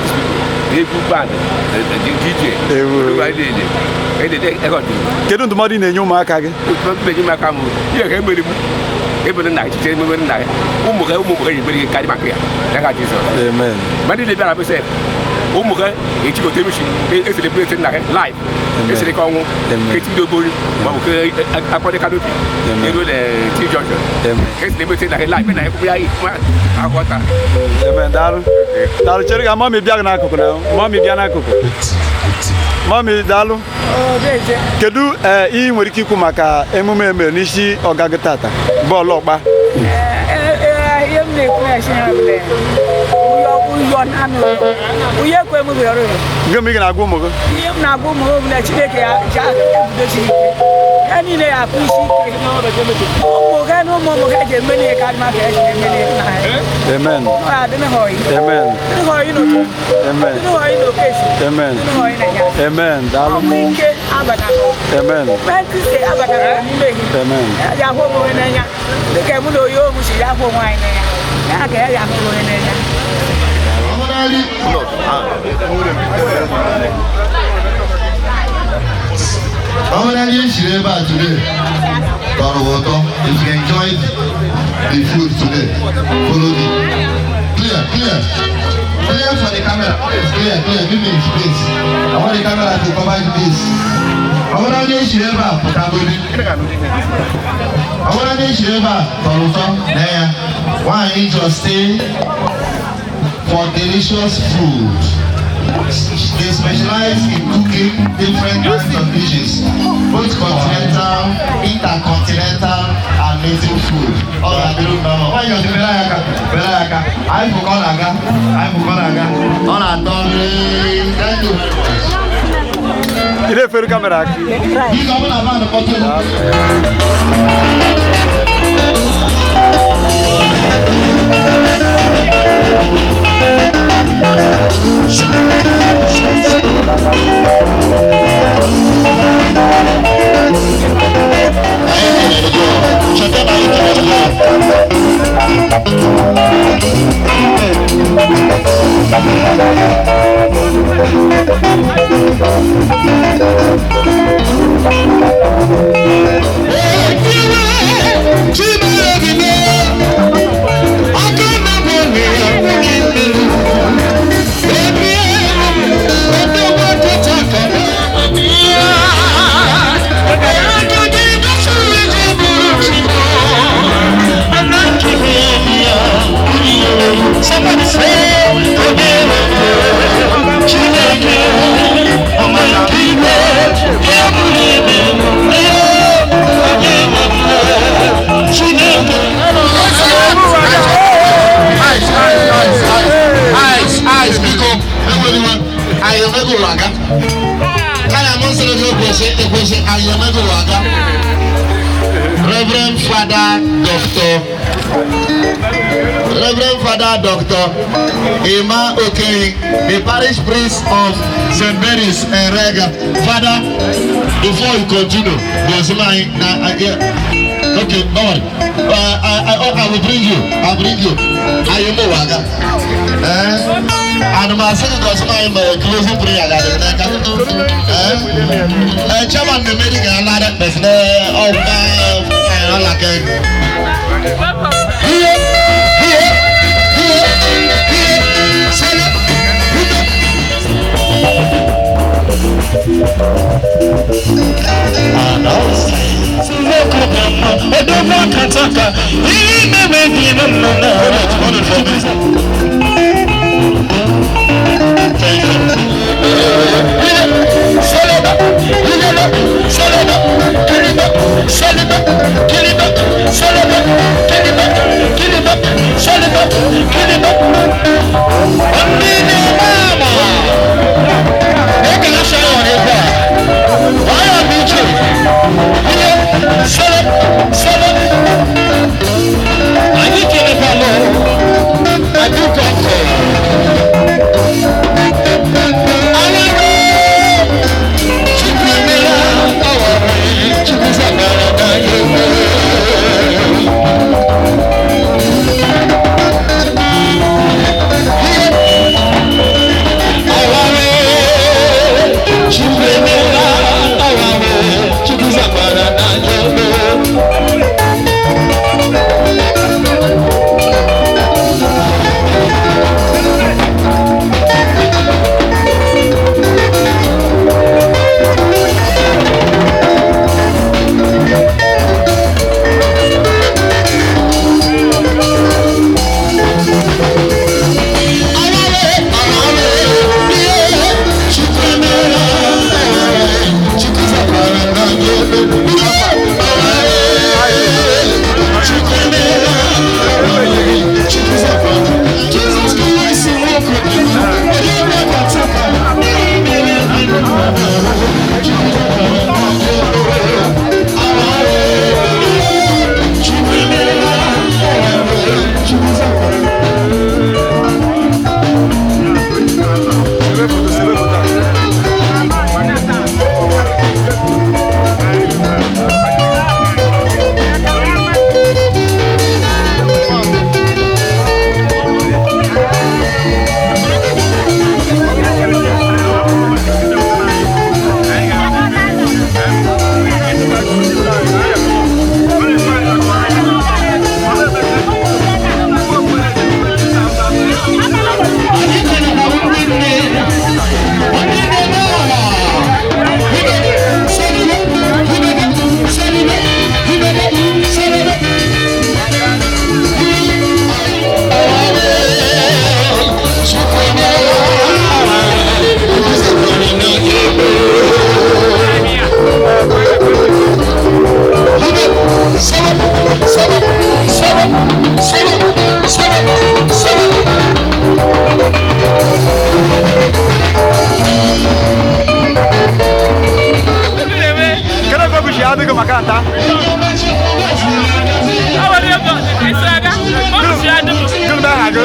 egwu band DJ. Kedu ndụmọdụ ị na-enye ụmụaka gị? Ndụmọdụ ụmụaka m ihe ka emere m ebe nna echiche ememe nna ya ụmụ ha ji mere ihe karịa maka ya ya ka Jizọs. Amen. Ma ndị bịara bụ sef ụmụ ha echikote emechi eselebreti nna ha live esere ka ọnwụ keti ndị ogbori ma ọ bụ akpọdị kanopi eru na T junction eselebreti nna ha live na ya aghọta. Amen. Daalụ. Daalụ chere ka mọmi bịa n'akụkụ na mọmi bịa n'akụkụ. Mọmi daalụ. Kedu ihe nwere ike ikwu maka emume emere n'isi ọga gị tata bụ ọlọ́pàá? Ihe m na-ekwu na Gịnị ị na-agwa ụmụ gị? Ihe m na-agwa ụmụ m na Chineke ya ebudosi ike ha niile ya akpụ isi ike ụmụ ha na ụmụ ụmụ ha ji emeli ihe karịa maka eji emeli na ha. Amen. Amen. Amen. Amen. Amen. Daalụ. Amen. Amen. Ọmọdé shiri ebe a today tọrọ ụtọ. If you enjoyed the food today, follow me. Clear, clear, clear for the camera. camera. Clear, clear, give me space. I want the camera to cover this. Ọ bụrụ onye echiri ebe a pụtagodi. Ọ bụrụ onye echiri ebe a tọrọ ụtọ na ya. Nwaanyị just stay for delicious food. They specialize in cooking different kinds of dishes, both continental, intercontinental, and native food. Ọ ga-adịrị mma ma nwaanyị ọsị bere aka, bere aka. Anyị fụ ka ọ na-aga, anyị fụ ka ọ na-aga. Ọ na-atọ nri. Thank you very much. Ị na-eferu kamera aka. Biko, ọ bụ na band kpọtụrụ. Somebody say, Ice, ice, biko, enwere anyị emego ụwa aga. Anyị amụsịrị gị ekwesị ekwesị anyị emego ụwa aga. Reverend Father Dr. Reverend Father Dr. Emma Okeyi, the parish priest of St. Mary's Enrega. Father, before you continue, there's my yeah. Okay, don't worry. I will bring you. I'll bring you. I am Waga. Eh? And my second was my closing prayer. Eh? Chairman, the meeting, I'm not a person. Oh, I like it. Here, here, here, here, silent. maka nta? Gịnị bụ aha gị?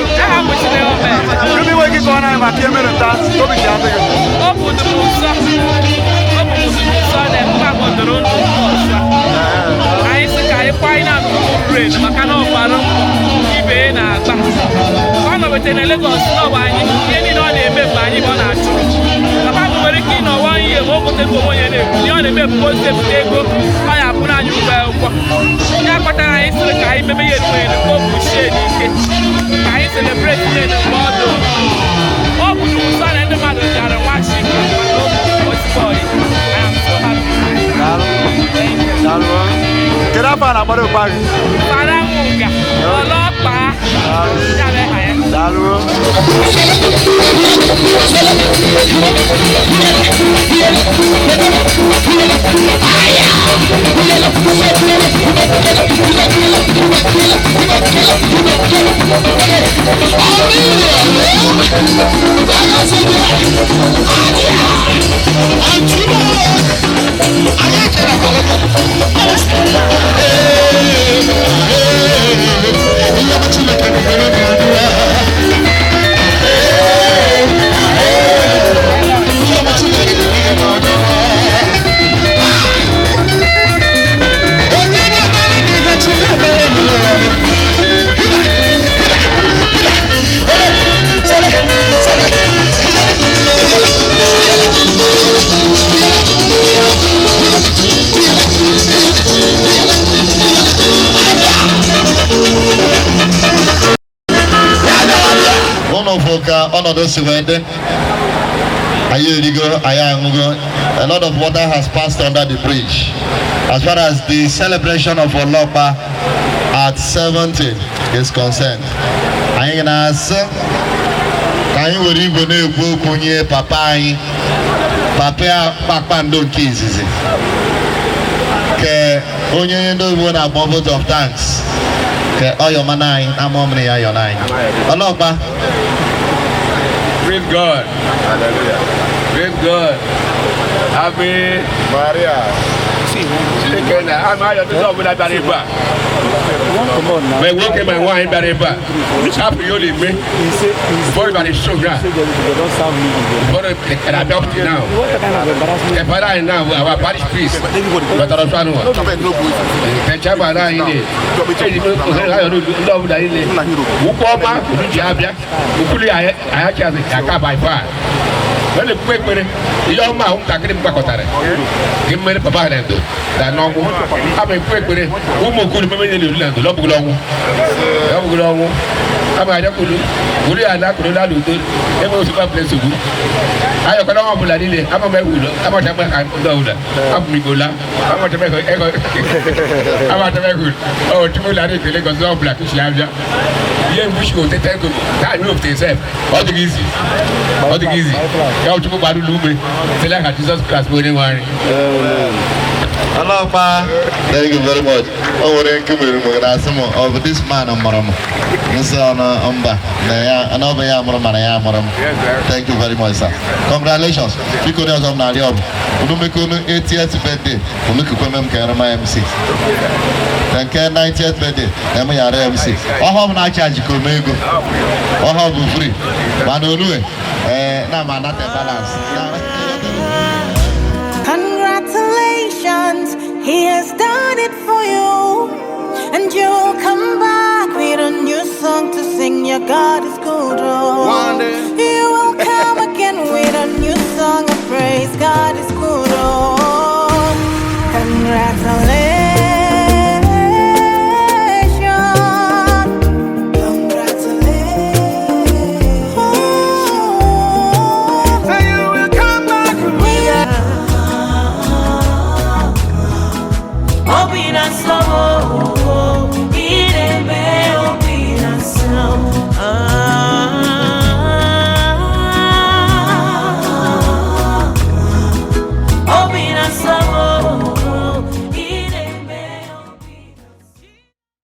Gịnị nwere ike ịkọwara anyị maka ihe mere nta ka obi si adị gị? Anyị sị ka anyị kwanye na brain maka na ọgbara mbọ ibe na-agba ọ nọbete na Lagos n'ọgba anyị ihe niile ọ na-eme mgbe anyị bụ ọ na-achụ papa m nwere ike ịnọ nwa ihe ma o gote ego onwe ya na-ekwu ihe ọ na-eme bụ ka o si ebute ego ọ ya akwụrụ anyị ụgwọ akwụkwọ ya kpatara anyị sịrị ka anyị mebe ya erume ka o kwuchie n'ike ka anyị celebrate nne mgbe ọ dị ọ bụ nsọ na ndị mmadụ bịara nwa Chike ozugbo. I am so happy. Daalụ. Kedu afọ a na-agbara ụkpa gị? Fada Nwuga, ọlọ́pàá, ya bụ aha ya. Daalụ. Ụnụ bụ ka ọnọdụ si wee dị. Anyị erigo, anyị aṅụgo. A lot of water has passed under the bridge. As far as the celebration of Olokpa at 70 is concerned, anyị na-asị ka anyị were igwe na-ekwu okwu nye papa anyị, papa ya kpakpando nke izizi, ke onye ndị oyibo na-akpọ vote of thanks, ke ọ yọmana anyị ama ọmịrị ya yọ n'anyị. Ọlọkpa. Praise God. Hallelujah. Praise God. Happy Maria. Chineke na ama ayọ ndị ọbụla bịara ebe a. Ma nwoke ma nwaanyị bịara ebe a. Hapụ ihe ọ na-eme. Ụfọdụ bịara show ya. Ụfọdụ na-abịa up to now. The father anyị now, our parish priest, batara ọsọ anụ. Nke chairman anyị ne. Eji ohere ayọ ndị ọbụla niile. Ụkwụ ọma ji abịa. Ụkwụrụ ya ayachi azụ aka by far. Wọ́n lè kú ekpere ihe ọma ahụ ntakịrị m gbakọtara gị mmeri papa na ndo na n'ọnwụ ama ekwu ekpere ụmụ okulu meme nye n'olu na ndo lọbụgụlụ ọnwụ lọbụgụlụ ọnwụ ama anyakulu wuru ya ala kuru lala udo enwe osikwa pụrụ nsogbu ayọkọrọ ọnwa ọbụla niile ama m ewulo amachama ka ndị ọbụla abụ m igbola amachama ego ego amachama ego ọ chukwu lara ekele gọzi ọbụla ka isi abịa ihe mgbuchi otete ego taa mi ofte sef ọ dịghị izi ọ dịghị izi ya chukwu gbara ụlọ ume site n'aha Jizọs Kraịst bụ onye nwe anyị. Ọlọ́pàá, thank you very much. O nwere nke mere m na-asị m, ọ bụ this man mụrụ m. Nsị ọnụ mba, na ya na ọ bụ ya mụrụ mana ya mụrụ m. Thank you very much, sir. Congratulations. Biko onye ọzọ m na-arịọ bụ, unu mekọ unu 80th birthday, unu kekweme m ka ere m MC. Na nke 90th birthday, eme ya ara MC. Ọhọ m na-acha jikọ m ego. Ọhọ bụ free. Mana olue, na m anata balance. Congratulations, he has done it for you. And you'll come back with a new song to sing. Your God is good.